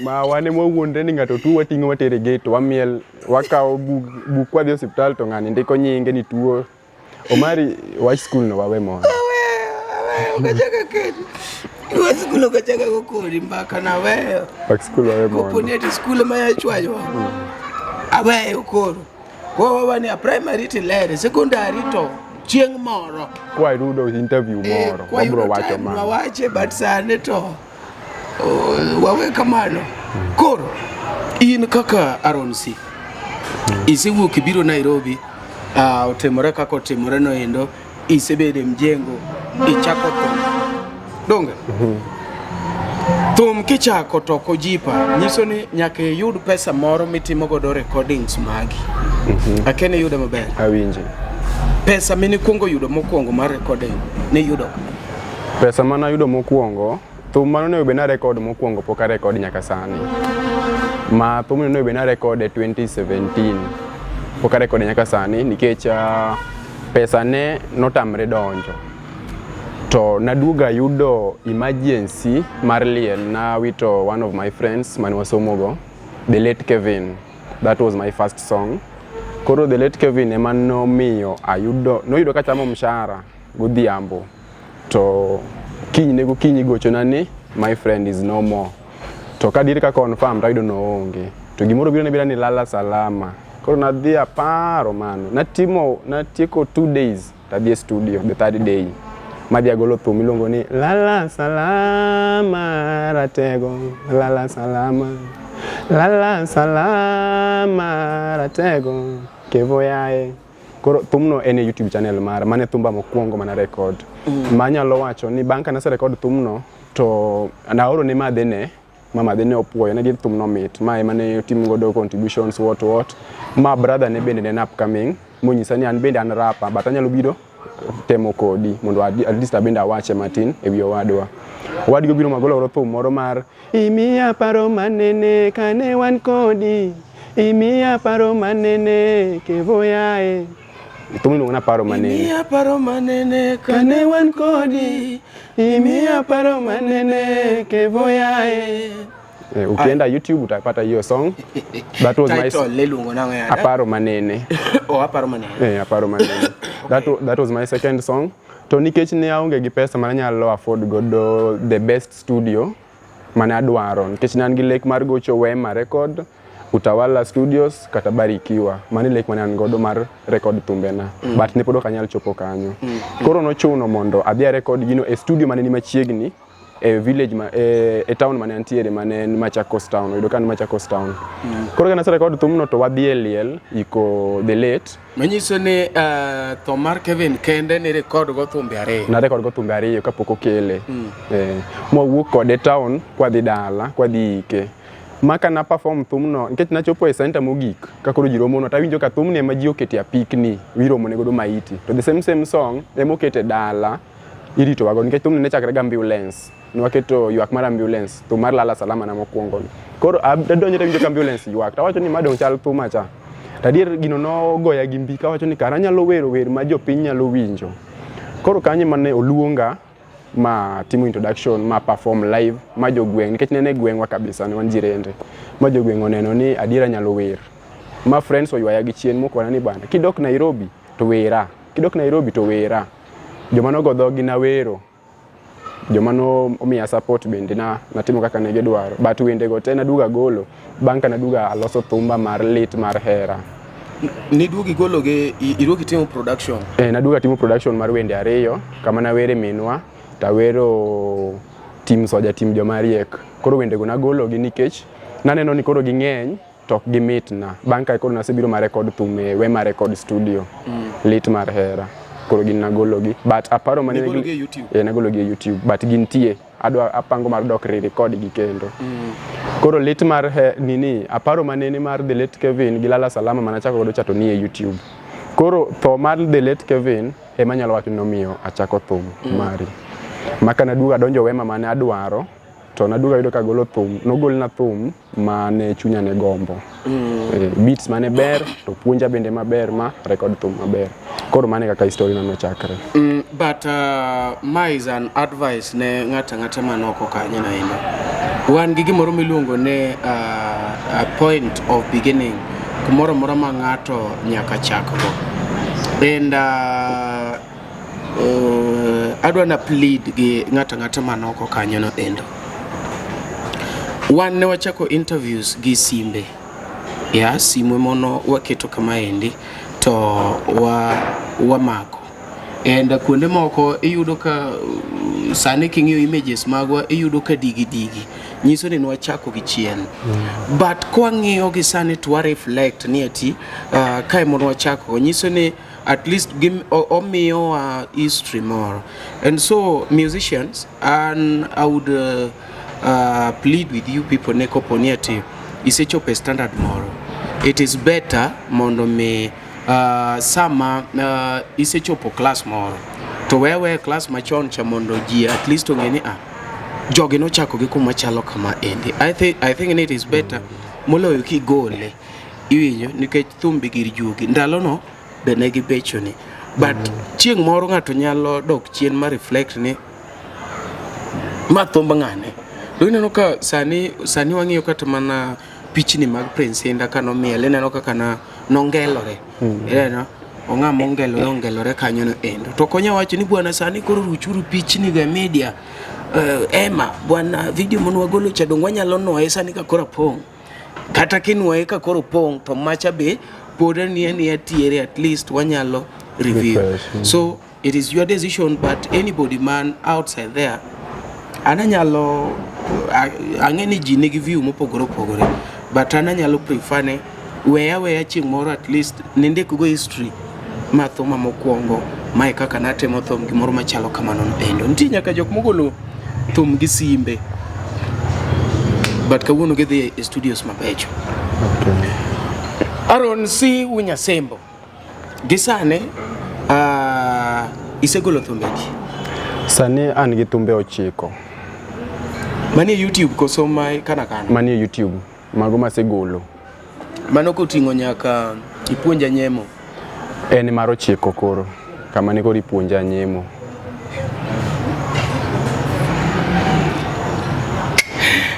Ma wan ema wawuondre ni ng'ato tuo wating'o watere gate wamiel wakawo buk kwadhi osiptal to ng'ani ndiko nyinge ni tuo. Omari wach skul no wawe mondo. Okachaka kedi. Wach skul okachaka go kodi mbaka na weyo. Wach skul wawe mondo. Kopo ni ati skul ema yachwanyo. Aweyo koro. Kwa wawa ni a primary to lere, secondary to Chieng' moro. Kwayudo interview Eh, moro, kwayudo wabro wacho time mano. Wawache but sani to wawe kamano. Koro in kaka Aaron C. Isewuok ibiro Nairobi, otimore kaka otimore no endo, isebedo e mjengo, ichako thum. Donge? Thum kichako to ok ojipa, nyiso ni nyaka iyud pesa moro mitimo godo recordings magi. Akia ni iyuda maber. Awinji. Pesa minikwongo yudo mokwongo mar recording, niyudo Pesa mane ayudo mokwongo, thum mane onego bed ni arekod mokwongo pok arekod nyaka sani. Ma thumni onego bed ni arekode 2017. Pok arekode nyaka sani nikech pesa ne notamre donjo. To naduogo ayudo emergency mar liel, nawito one of my friends mane wasomogo, the late Kevin. That was my first song. Koro the late Kevin ema nomiyo ayudo, noyudo kachamo mshahara godhiambo. To kinyne gokinyi gochona ni my friend is no more. To kadir ka confirm tayudo noonge. To gimoro biro ne bira ni lala salama. Koro nadhi aparo mano. Natimo, natieko 2 days tadhi e studio the third day. Madhi agolo thum miluongo ni Lala Salama Ratego, Lala Salama. Lala Salama Ratego, Kevo yaye. Koro thumno en e YouTube channel mara, mane thumba mokwongo mana record. Manyalo wacho ni bang' ka naserekod thumno to naoro ne madhene, ma madhene opuoyo ne thumno mit. Ma ema ne otim godo contributions what what. Ma brother ne bende ne en upcoming, monyisa ni an bende an rapper but anyalo biro temo kodi mondo at least abende awache matin e wi owadwa. Owadgi obiro magolo godo thum moro mar Imiya paro manene kane wan kodi, imiya paro manene kevo yaye. Thum iluongo ni paro manene. Imiya paro manene Kane wan kodi, imiya paro manene kevo yaye. Ukienda YouTube utapata hiyo song. That was my Title iluongo nang'o yaye? Aparo manene. Oh, aparo manene. Aparo manene. That was my second song. To nikech ne aonge gi pesa mane anyalo afford godo the best studio mane adwaro, nikech ne an gi lek mar gocho Wema Record, Utawala Studios kata Barikiwa. Mano e lek mane an godo mar record thumbena. But ne pod ok anyal chopo kanyo. Koro nochuno mondo adhi a record gino e studio mane ni machiegni e village ma, e town mane antiere mane en Machakos town. Oyudo ka en Machakos town. Koro ka naserekod thumno to wadhi e liel iko the late. Manyiso ni tho mar Kevin kende ni record go thumbe ariyo. Na record go thumbe ariyo kapok okele. Mwawuok kode town kwadhi dala, kwadhi ike. Ma ka na perform thumno, nikech nachopo e center mogik, ka koro ji romono, tawinjo ka thumni ema ji okete apikni, wiromone godo maiti. To the same same song ema okete dala, iritowago, nikech thumni ne chakre gi ambulance. Nwaketo ywak mar ambulance, thum mar Lala Salama na mokwongo ni. Koro adonjo tawinjo ka ambulance ywak, tawacho ni ma dong' chal thuma cha. To adier gino nogoya gi mbi, kawacho ni kara anyalo wero wer ma jopiny nyalo winjo. Koro kanyo ema ne oluonga ma timo introduction, ma perform live, ma jogweng', nikech ne en e gweng'wa kabisa, ne wan jirende. Ma jogweng' oneno ni adier anyalo wer. Ma friends oywaya gi chien mokona ni bana, kidok Nairobi to wera, kidok Nairobi to wera. Joma nogo dhogi nawero. Joma no omiya support bende na natimo kaka ne gidwaro. But wendego te naduogo agolo bang' ka naduogo aloso thumba mar lit mar hera. Niduogo igolo gi, iduogo itimo production? Naduogo atimo production mar wende ariyo, kama nawere minwa, tawero Team Soja, Team Joma Riek. Koro wendego nagolo gi nikech naneno ni koro ging'eny to ok gimitna. Bang' ka koro nasebiro ma record thum e Wema Record Studio, lit mar hera. Koro gin nagolo gi. But aparo manene Nigolo gi e YouTube? Nagolo gi e YouTube, but gintie. Adwa apango mar dok re-record gi kendo. Koro lit mar he, nini, aparo manene mar The Late Kevin gi Lala Salama mana chako godo cha to nie YouTube. Koro tho mar The Late Kevin ema anyalo wacho ni nomiyo achako thum mari. Ma ka naduogo adonjo Wema mane adwaro, to naduogo ayudo ka golo thum, nogolna thum mane chunya ne gombo. Beats mane ber, to puonja bende maber ma record thum maber. Koro mane kaka story na nochakre. But ma is an advice ne ng'ato ang'ata man oko kanyo naendo. Wan gi gimoro miluongo ni a point of beginning, kumoro amora ma ng'ato nyaka chakgo. And adwa na plead gi ng'ato ang'ata man oko kanyo no endo. Wan ne wachako interviews gi simbe. Ya, simu mono waketo kama endi to wamako. And kuonde moko iyudo ka sani king'iyo images magwa iyudo ka digi digi nyiso ni nwachako gi chien. But kwang'iyo gi sani to wa reflect ni ati kae mondo wachako nyiso ni at least omiyowa history moro. And so musicians, and I would plead with you people ne kopo ni ati isechopo e standard moro, it is better mondo mi sama isechopo class moro to we aweya class machon cha mondo ji at least ong'e ni ah, jogi nochako gi kuma chalo kama endi. I think ni it is better moloyo kigole, iwinjo, nikech thum be gir juogi ndalono be ne gibechoni, but chieng' moro ng'ato nyalo dok chien ma reflect ni ma thumb ng'ane. To ineno ka sani sani wang'iyo kata mana pichni mag Prince Indah kanomiel, ineno kaka na nongelore, ineno ong'ama ongelore ongelore kanyo no endo. To ok onya wacho ni bwana sani koro ruchuru pichni go e media, ema bwana video mane wagolo cha dong wanyalo nuoye sani ka koro apong'. Kata kinuoye ka koro pong' to macha be pod anie ania tiere, at least wanyalo review. Refresh. So it is your decision, but anybody man outside there, an anyalo ang'e ni ji nigi view mopogore opogore, but an anyalo prefer ne weya weya chieng' moro at least nindik go history ma thuma mokwongo mae kaka natimo thum, gimoro machalo kamano no endo. Nitie nyaka jok mogolo thum gi simbe, but kawuono gidhi e studios mabecho. Aaron C Unyasembo, gi sani isegolo thumbe adi? Sani an gi thumbe 9. Manie YouTube koso ma kana kana? Manie YouTube, mago masegolo. Mano koting'o nyaka ipuonja nyemo? En mar 9 koro, kama ne koro ipuonja nyemo.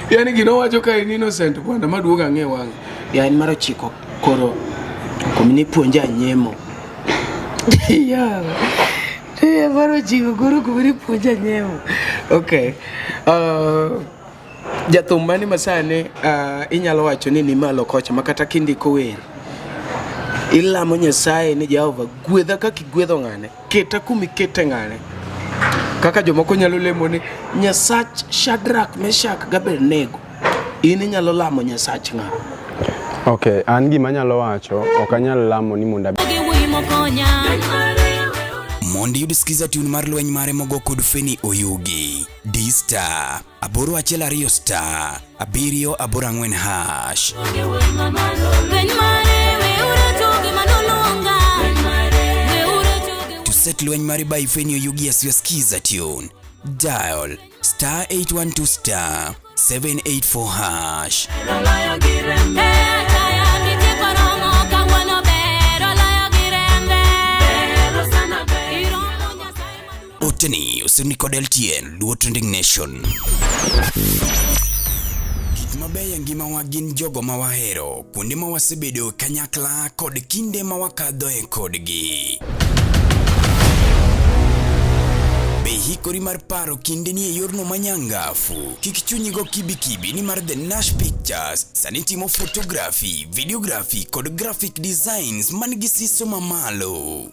Yani gino wacho ka in innocent bwana maduogo ang'e wang'e. Ya en mar 9 koro kumini ipuonja nyemo. Yeah. Yeah, mar 9 koro kumini ipuonja nyemo. Okay. Jathum mane masani inyalo wacho ni ni malo kocha ma kata kindiko wer ilamo Nyasaye ni Jehova gwedha kaka igwedho ng'ane, keta kuma ikete ng'ane, kaka jomoko nyalo lemo ni Nyasach Shadrach, Meshach gi Abednego, in inyalo lamo Nyasach ng'a? Okay, an gima anyalo wacho, ok anyal lamo ni mondo Mondo iyud skiza tune mar lweny mare mogo kod Feni Oyugi, D star 812 star 784 hash. To set lweny mare by Feni Oyugi as your skiza tune, dial star 812 star 784 hash. Oteni osemi kod LTN Luo Trending Nation. Gik mabeyo e ngimawa gin jogo ma wahero, kuonde ma wasebedo kanyakla kod kinde ma wakadhoe kodgi. Be hikori mar paro kinde ni e yorno manyangafu? Kik chunyi go kibikibi nimar The Nash Pictures sani timo photography, videography kod graphic designs man gi siso mamalo.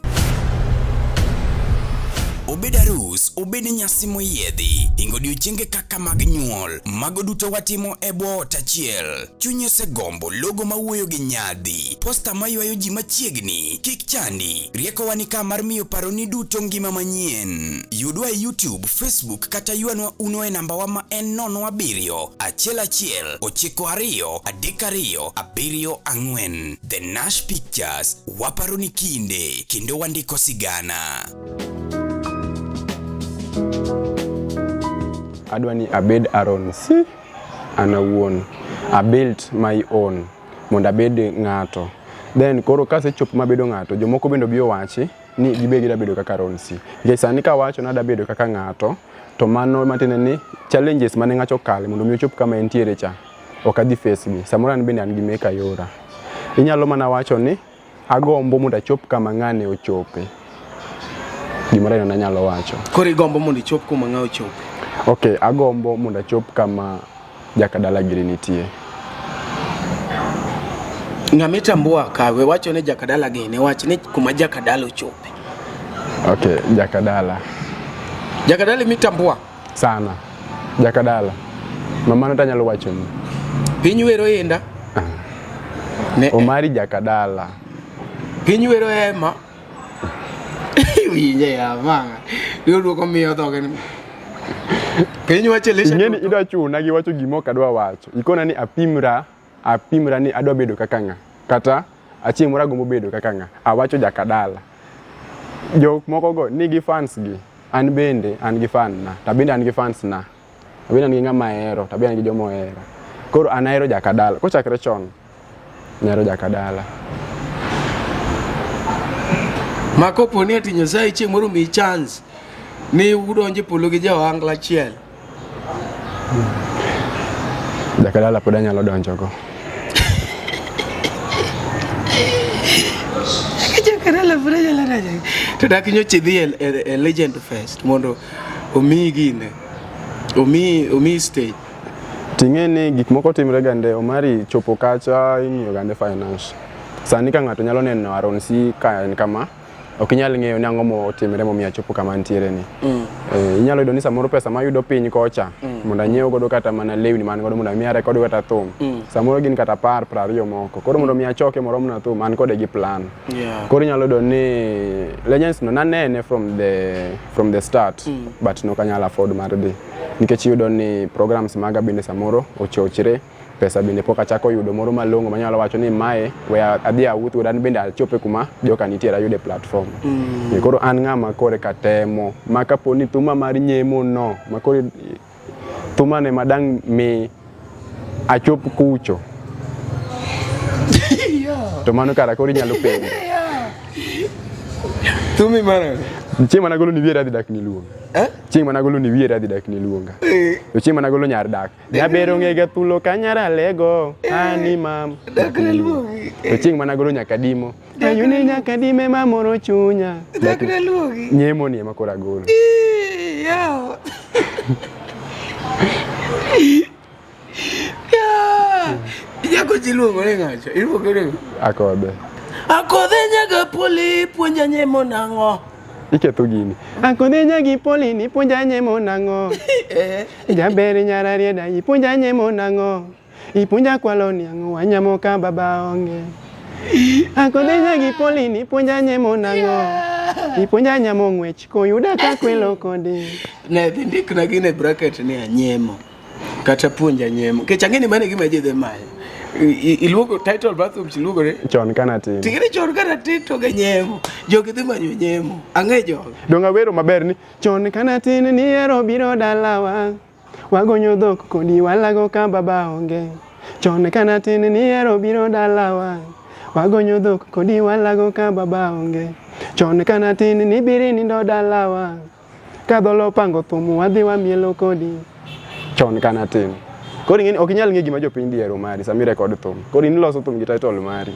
Obed arus, obed nyasi moyiedhi, hingo odiochienge kaka mag nyuol, mago duto watimo e bwo ot achiel. Chunyi osegombo logo mawuoyo gi nyadhi, posta maywayo ji machiegni, kik chandi. Riekowa ni ka mar miyo paroni duto ngima manyien. Yudwa e YouTube, Facebook kata ywanwa uno e nambawa ma en 07 11 92 32 74. The Nash Pictures, waparo ni kinde kendo wandiko sigana. Adwa ni abed Aaron C an awuon. I built my own mondo abed ng'ato. Then koro kasechopo mabedo ng'ato, jomoko bende obi owachi ni gibe gida bedo kaka Aaron C. Nikech sani kawacho ni adwa bedo kaka ng'ato, to mano matiende ni challenges mane ng'acho okale mondo mi ochop kama entiere cha, ok adhi face gi. Samoro an bende an gi meka yora. Inyalo mana wacho ni agombo mondo achop kama ng'ane ochope. Gimoro aina nanyalo wacho. Koro igombo mondo ichop kuma ng'a ochope? Okay, agombo mondo achop kama Jakadala giri nitie. Ng'ama itambua ka we wacho ni Jakadala gini, wach ni kuma Jakadala ochope. Okay, Jakadala. Jakadala mitambua sana. Jakadala. Mamano tanyalo wacho ni. Piny wero inda. Ne. Omari Jakadala. Piny wero ema. Winje ya manga. Yudo miyo dhoge ni. Piny wacho Elisha. Ing'eni idwa chuna gi wacho gima ok adwa wacho. Ikona ni apimra, apimra ni adwa bedo kaka ng'a. Kata achieng' moro agombo bedo kaka ng'a. Awacho Jakadala. Jok moko go nigi fans gi. An bende an gi fan na. To bende an gi fans na. Abende an gi ng'ama ahero, to abende an gi joma ohera. Koro an ahero Jakadala. Kochakre chon, nahero Jakadala. Ma kopo ni ati Nyasaye chieng' moro miyi chance ni udonjo e polo gi ja ohangla achiel. Jakadala pod anyalo donjogo. Jakadala pod anyalo donjogo. To dak nyocha idhi e Legend Fest mondo omiyi gine. Omiyi stage. Ting'e ni gik moko timre gande Omari chopo kacha ing'iyo gande finance. Sani ka ng'ato nyalo neno Aaron C ka en kama, ok inyal ng'eyo ni ang'o motimre momiyo achopo kama antiere ni. Inyalo yudo ni samoro pesa mayudo piny kocha mondo anyiew godo kata mana lewni man godo mondo mi arekod kata thum. Samoro gin kata 10, 20 moko. Koro mondo mi achoke moromna thum an kode gi plan. Koro inyalo yudo ni Legends no nanene from the start but nok anyal afford mar dhi. Nikech iyudo ni programs maga bende samoro ochochre, pesa bende pok achako yudo moro malong'o manyalo wacho ni mae we adhi awuoth godo an bende achope kuma joka nitiere ayude platform. Koro an ng'ama kore ka temo ma kapo ni thuma mar nyemo no ma koro thuma ne madang' mi achop kucho to mano kara koro inyalo penjo. Thumi mara. Chieng' mana golo ni wiere adhi dak ni luonga. Eh? Chieng' mana golo ni wiere adhi dak ni luonga. To chieng' mana golo nyar dak. Nyabero ng'ega thulo ka nyar alego. Ani mam. Dak ne luongi. To chieng' mana golo nyaka dimo. Ayune nyaka dime mamoro chunya. Dak ne luongi. Nyemo ni ema koro agolo. Yawa. Yeah. Jako ji luongo ni ng'acho. Iluongo ni Akodhe. Akodhe nyaga poli puonja nyemo nang'o. Iketho gini. Akodhe nyagi poli ni puonja nyemo nang'o. Jaber nyara rieda ipuonja nyemo nang'o. Ipuonja kwalo niang'o wanyamo ka baba onge. Akodhe nyagi poli ni puonja nyemo nang'o. Ipuonja nyamo ng'wech koyuda ka kwelo kode. Ne dhi ndikna gine e bracket ni anyemo. Kata puonja nyemo. Nikech ang'e ni mano e gima ji dhi manyo. Iluongo title bathroom iluongo ni Chon ka natin. Ting'e chon ka natin to ga nyemo. Jogi dhi manyo nyemo. Ang'e jogi. Donge awero maber ni chon ka natin nihero biro dalawa. Wagonyo dhok kodi walago ka baba onge. Chon ka natin nihero biro dalawa. Wagonyo dhok kodi walago ka baba onge. Chon ka natin nibiri nindo dalawa. Ka dholo pango thum wadhi wamielo kodi. Chon ka natin. Koro ing'eni ok inyal ng'e gima jopiny dhi hero mari sama irekod thum. Koro in iloso thum gi title mari.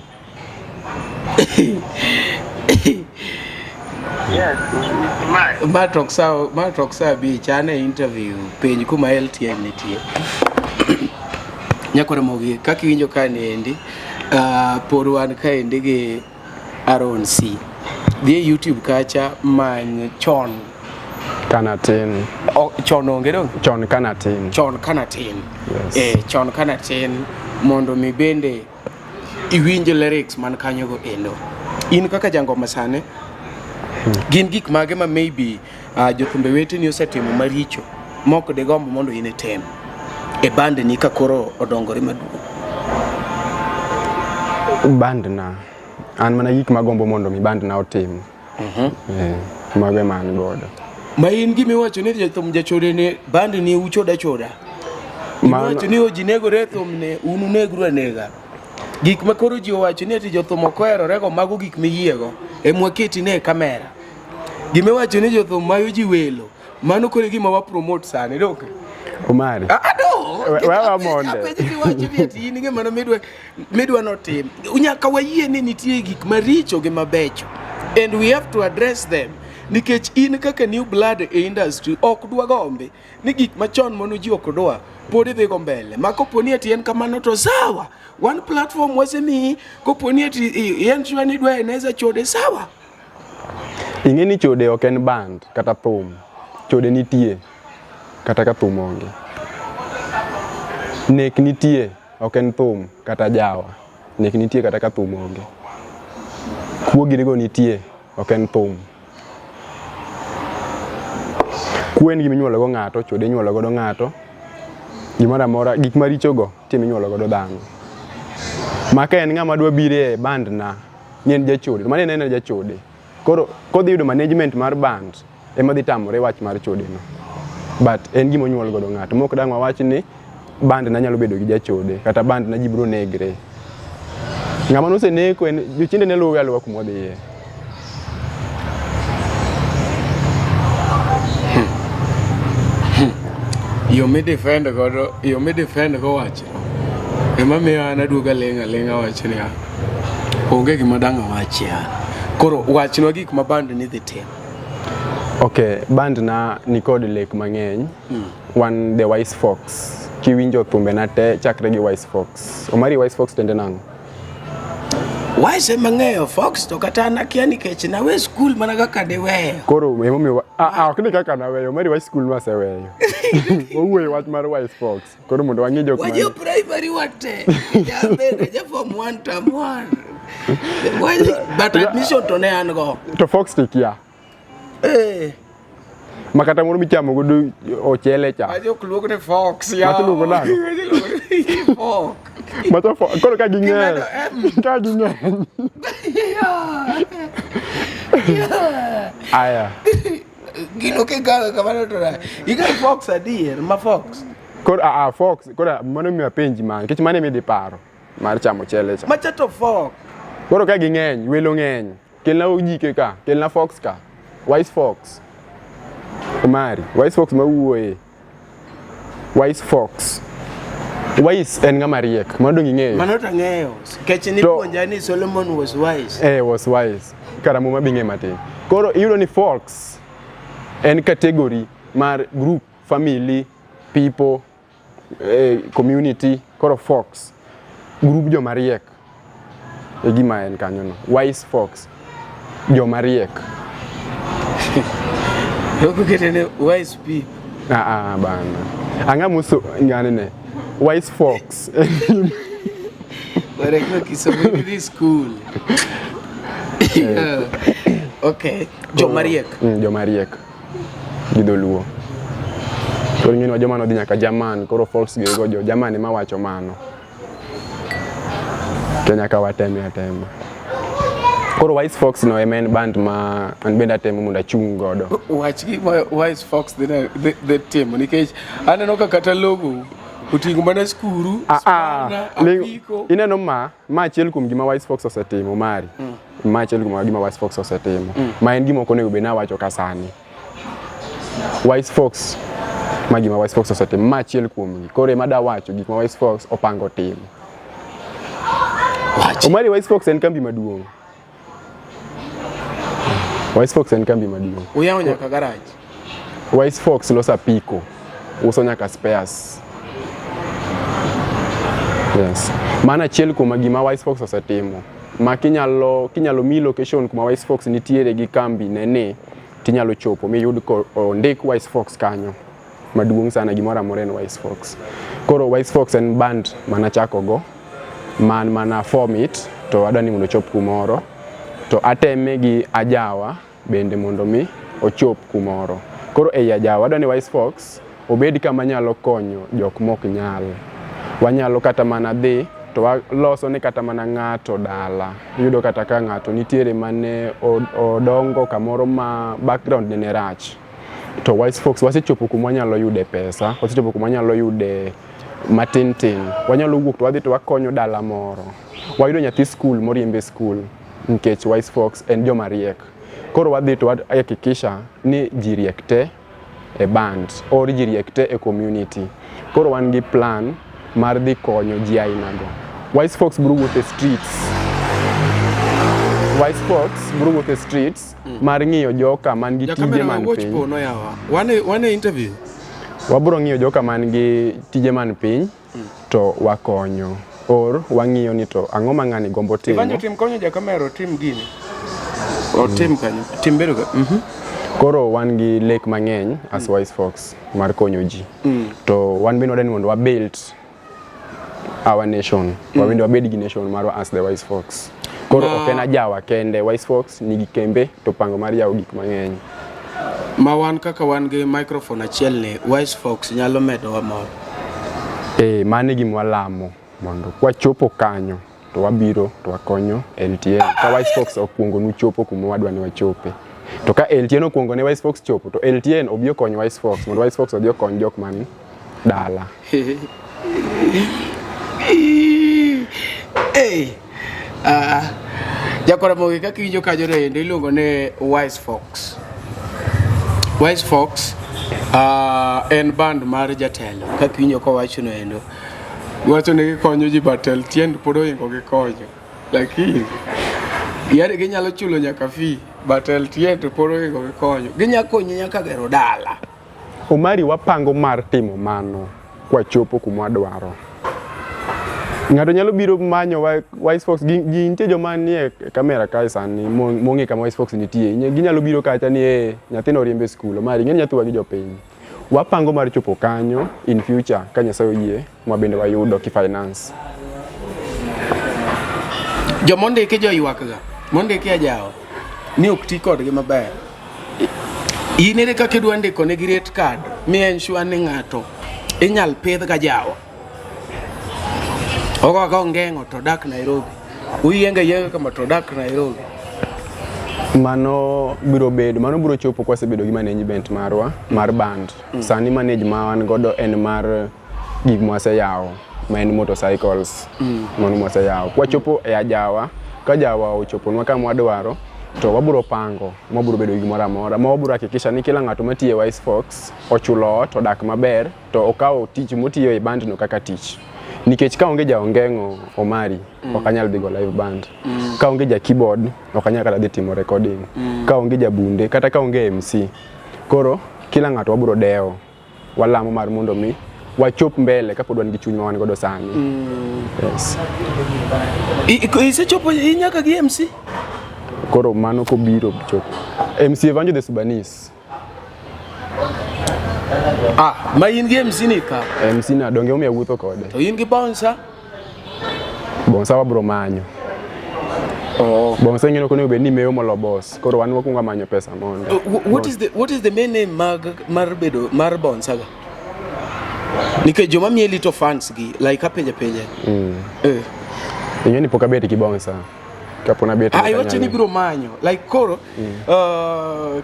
Ma tok saa 5 an e interview penj kuma LTN nitie. Nyakore mogi kaka iwinjo ka niendi pod wan kaendi gi Aaron C. Dhi e YouTube kacha many chon. Kanatin. Chon onge dong? Chon kanatin. Chon kanatin. Yes. Chon kanatin mondo mi bende iwinj lyrics man kanyo go endo. In kaka jangoma sani, gin gik mage ma maybe jothumbe weteni osetimo maricho mok digomb mondo in itim e band ni ka koro odongore maduong'? Band na an mana gik magombo mondo mi band na otim. Mago ema an godo. Ma in gima iwacho ni jathum jachode ni band ni uchoda choda. Iwacho ni ji negore e thum ni un unegru anega. Gik ma koro ji owacho ni ati jothum ok oherorego mago gik miyiego emwaketi ne e kamera. Gima iwacho ni jothum mayo ji welo mano koro e gima wa promote sani donge? Omari. Ado. Wewa monde. Apenji kiwacho ni ati in gima midwa notim. Nyaka wayie ni nitie gik maricho gi mabecho. And we have to address them. Nikech in kaka new blood e industry ok dwa gombe ni gik machon mano ji ok dwa pod idhi go mbele. Ma kopo ni ati en kamano to sawa. One platform wasemiyi kopo ni ati en sure ni idwa eneza chode sawa. Ing'e ni chode ok en band kata thum. Chode nitie kata ka thum onge. Nek nitie ok en thum kata jawa. Nek nitie kata ka thum onge. Kuo girigo nitie ok en thum. Kuo en gima inyuolo go ng'ato, chode inyuolo godo ng'ato. Gimoro amora, gik maricho go nitie minyuolo godo dhano. Ma ka en ng'ama dwa biro e band na, ni en jachode, to mano en en jachode. Koro kodhi yudo management mar band, ema dhi tamore wach mar chode no. But en gima onyuol godo ng'ato. Mok dang' wawach ni band na nyalo bedo gi jachode, kata band na ji biro negre. Ng'ama noseneko en jochiende ne luwe aluwa kuma odhiye. Yo midefend godo, yo midefend go wachno ema miyo an aduogo aling' aling'a wach niya, onge gima dang' awachi an. Koro wachnwa gik ma band ni dhi timo. Ok, band na nikod lek mang'eny. Wan the Wise Fox. Kiwinjo thumbe na te chakre gi Wise Fox. Omari Wise Fox tiende nang'o? Wise ema ng'eyo Fox to kata an akia nikech nawe skul mana kaka diweyo. Koro emomiyo ok ni kaka naweyo, Omari wach skul maseweyo. Wawuoyo wach mar Wise Fox. Koro mondo wang'i jok Wajo primary wate. Jabende ja form 1 term 1. But admission to ne an go. To Fox to ikia. Eh. Ma kata moro michamo godo ochele cha. Majo ok luong ni fox ya. Macho luongo nang'o? Fox. Macho fo koro ka ging'eny. Ka ging'eny. Aya. Gino kikawe kamano to ra. Ikawo fox adier ma fox. Koro a a fox koro mano miyo apenji mano nikech mano ema idhi paro mar chamo ochele cha. Macha to fox. Koro ka ging'eny, welo ng'eny. Kelna ojike ka, kelna fox ka. Wise fox. Omari, wise fox ma wuoye. Wise fox. Wise en ng'ama riek, mano dong' ing'eyo. Mano to ang'eyo. Nikech nipuonja ni Solomon was wise. Eh, was wise. Kara muma bi ng'e matin. Koro iyudo ni fox en category mar group, family, people, eh, community koro fox group joma riek e gima en kanyo no wise fox joma riek Okete ne wise people. Ah, ah, bana ang'a muso ngane ne wise fox Were kwa kisomo ni school. Okay, joma riek. Joma riek. Gi dholuo. Koro ing'e ni joma nodhi nyaka German, koro folks gi go jo German ema wacho mano. To nyaka wateme atema. Koro Wise Fox no ema en band ma an bende atemo mondo achung' godo. Wach gima Wise Fox dhi timo nikech aneno ka kata logo oting'o mana skuru, spanner, apiko. Ineno ma, ma achiel kuom gima Wise Fox osetimo mari. Ma achiel kuom gima Wise Fox osetimo. Ma en gima ok onego bed ni awacho ka sani. Wise Fox ma gima Wise Fox osetimo, ma achiel kuomgi. Koro ema da wacho gik ma Wise Fox opango timo. Omari Wise Fox en kambi maduong'. Wise Fox en kambi maduong'. Uyawo nyaka garage. Wise Fox loso apiko, uso nyaka spares. Yes. Mano achiel kuom gima Wise Fox osetimo. Ma kinyalo kinyalo mi location kuma Wise Fox nitiere gi kambi ne ni tinyalo chopo miyud ko ondik Wise Fox kanyo. Maduong' sana gimoro amora en Wise Fox. Koro Wise Fox en band manachako go man mana form it to adwa ni mondo ochop kumoro to ateme gi ajawa bende mondo mi ochop kumoro. Koro ei ajawa adwa ni Wise Fox obed kama nyalo konyo jok mok nyal. Wanyalo kata mana dhi to waloso ne kata mana ng'ato dala. Iyudo kata ka ng'ato nitiere mane odongo kamoro ma background ne ne rach. To Wise Fox wasechopo kuma wanyalo yude pesa, wasechopo kuma wanyalo yude matin tin. Wanyalo wuok to wadhi to wakonyo dala moro. Wayudo nyathi skul moriemb e skul nikech Wise Fox en joma riek. Koro wadhi to wahakikisha ni ji riek te e band or ji riek te e community. Koro wan gi plan mar dhi konyo ji ainago. Wise Fox biro wuotho e streets. Wise Fox biro wuotho e streets mar ng'iyo joka man gi tije man piny. Wane wane interview. Wabiro ng'iyo joka man gi tije man piny to wakonyo or wang'iyo ni to ang'o ma ng'ani gombo timo. Ivanjo tim konyo jakamera otim gini. Otim kanyo. Tim bedo ga. Mhm. Koro wan gi lek mang'eny as Wise Fox mar konyo ji. To wan bende wadwa ni mondo wa build our nation. Wa bende wabed gi nation marwa as the Wise Fox. Koro ok en ajawa kende, Wise Fox nigi kembe to pango mar yawo gik mang'eny. Ma wan kaka wan gi microphone achiel ni Wise Fox nyalo medowa moro. Eh, mano e gima walamo mondo kwachopo kanyo to wabiro to wakonyo LTN. Ka Wise Fox okuongo nu chopo kuma wadwa ni wachope. To ka LTN okuongo ne Wise Fox chopo to LTN obi okony Wise Fox mondo Wise Fox odhi okony jok man dala. Hey. Jakoramogi kaka iwinjo kanyo no endo iluongo ni Wise Fox. Wise Fox en band mar jatelo kaka iwinjo kowacho no endo. Wacho ni gikonyo ji but LTN pod ohingo gi konyo. Lakini yani ginyalo chulo nyaka fee but LTN to pod ohingo gi konyo. Ginyalo konyi nyaka gero dala. Omari wapango mar timo mano kwachopo kuma wadwaro. Ng'ato nyalo biro manyo Wise Fox, gi nitie joma nie kamera kae sani mong'e kama Wise Fox nitie. Ginyalo biro kacha ni eh, nyathino oriemb e skul. Omari, ing'e ni nyathiwa gi jopiny. Wapango mar chopo kanyo in future ka Nyasaye oyie ma bende wayudo ki finance. Joma ondiki joywak ga, mondiki ajawa ni ok ti kodgi maber. In ere kaka idwa ndiko negi rate card mi ensure ni ng'ato inyal pidh ga jawa. Ogo aga ongeng'o to dak Nairobi. Uyienge yienga kama to dak Nairobi. Mano biro bedo, mano biro chopo kwasebedo gi management marwa mar band. Sani manage ma wan godo en mar gik mwaseyawo ma en motorcycles. Mano mwaseyawo. Kwachopo e ajawa, ka jawa ochoponwa kama wadwaro, to wabiro pango mwabiro bedo gi gimoro amora ma wabiro hakikisha ni kila ng'ato matiyo e Wise Fox ochulo ot, odak maber, to okawo tich motiyo e band no kaka tich. Nikech ka onge ja ongeng'o Omari, ok anyal dhi go live band. Ka onge ja keyboard, ok anyal kata dhi timo recording. Ka onge jabunde, kata ka onge MC. Koro kila ng'ato wabiro dewo. Walamo mar mondo mi wachop mbele kapod wan gi chuny ma wan godo sani. Yes. Isechopo nyaka gi MC? Koro mano kobiro chopo. MC Evanjo the Sudanese. Ah, ma in gi MC ni ka. MC na donge omiyo awuotho kode. To in gi bouncer? Bonsa wabro manyo. Oh. Bonsa ing'e ni ok onego bed ni mewo molo boss. Koro wan wakwongo manyo pesa mondo. What is the main name mag mar bedo mar bouncer ga? Nikech joma mieli to fans gi like apenja penja. Eh. Ing'e ni pok abet gi bonsa. Kapo nabet Ah, iwacho ni ibiro manyo. Like koro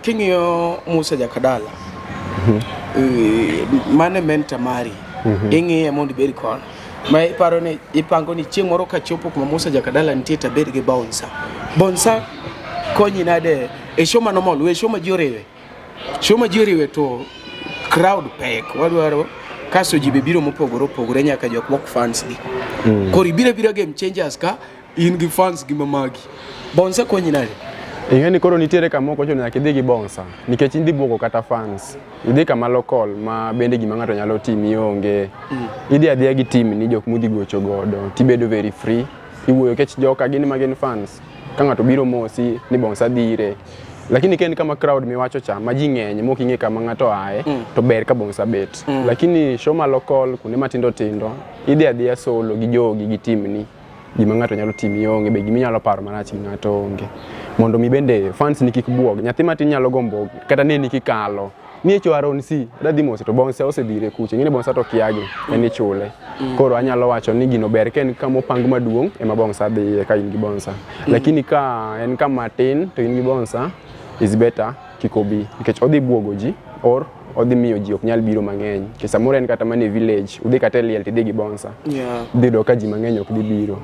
king'iyo Musa Jakadala. Mane mentor mari. Ing'iye mondo ibed kono. Ma iparo ni ipango ni chieng' moro kachopo kuma Musa Jakadala nitie to abed gi bouncer. Bouncer konyi nade e show ma normal, we show ma ji oriwe. Show ma ji oriwe to crowd pek, wadwaro kasto ji be biro mopogore opogore nyaka jok mok fans gi. Koro ibiro abira game changers ka in gi fans gi mamagi. Bouncer konyi nade? Ing'e ni koro nitiere kama ok ochuno nyaka idhi gi bonsa nikech idhi buogo kata fans. Idhi kama local ma bende gima ng'ato nyalo timi onge. Idhi adhiya gi team ni jok mudhi gocho godo tibedo very free. Iwuoyo kech joka gin ma gin fans. Ka ng'ato biro mosi ni bonsa dhire. Lakini ka en kama crowd miwacho cha ma ji ng'eny mok ing'e kama ng'ato aye to ber ka bonsa bet. Lakini show ma local kuonde matindo tindo idhi adhiya solo gi jogi gi team ni. Gima ng'ato nyalo timi onge, be gima inyalo paro marach gi ng'ato onge. Mondo mi bende fans ni kik buog, nyathi matin nyalo gombo kata neni kikalo. Ni echo Aaron C, adhi mose to bonsa osedhire kucha. Ing'e ni bonsa to kiagi, en ichule. Koro anyalo wacho ni gino ber ka en kama opang maduong' ema bonsa dhiye ka in gi bonsa. Lakini ka en kama tin to in gi bonsa is better kik obi nikech odhi buogo ji or odhi miyo ji ok nyal biro mang'eny. Nikech samoro en kata mana e village, udhi kata e liel tidhi gi bonsa. Idhi yudo ka ji mang'eny ok dhi biro.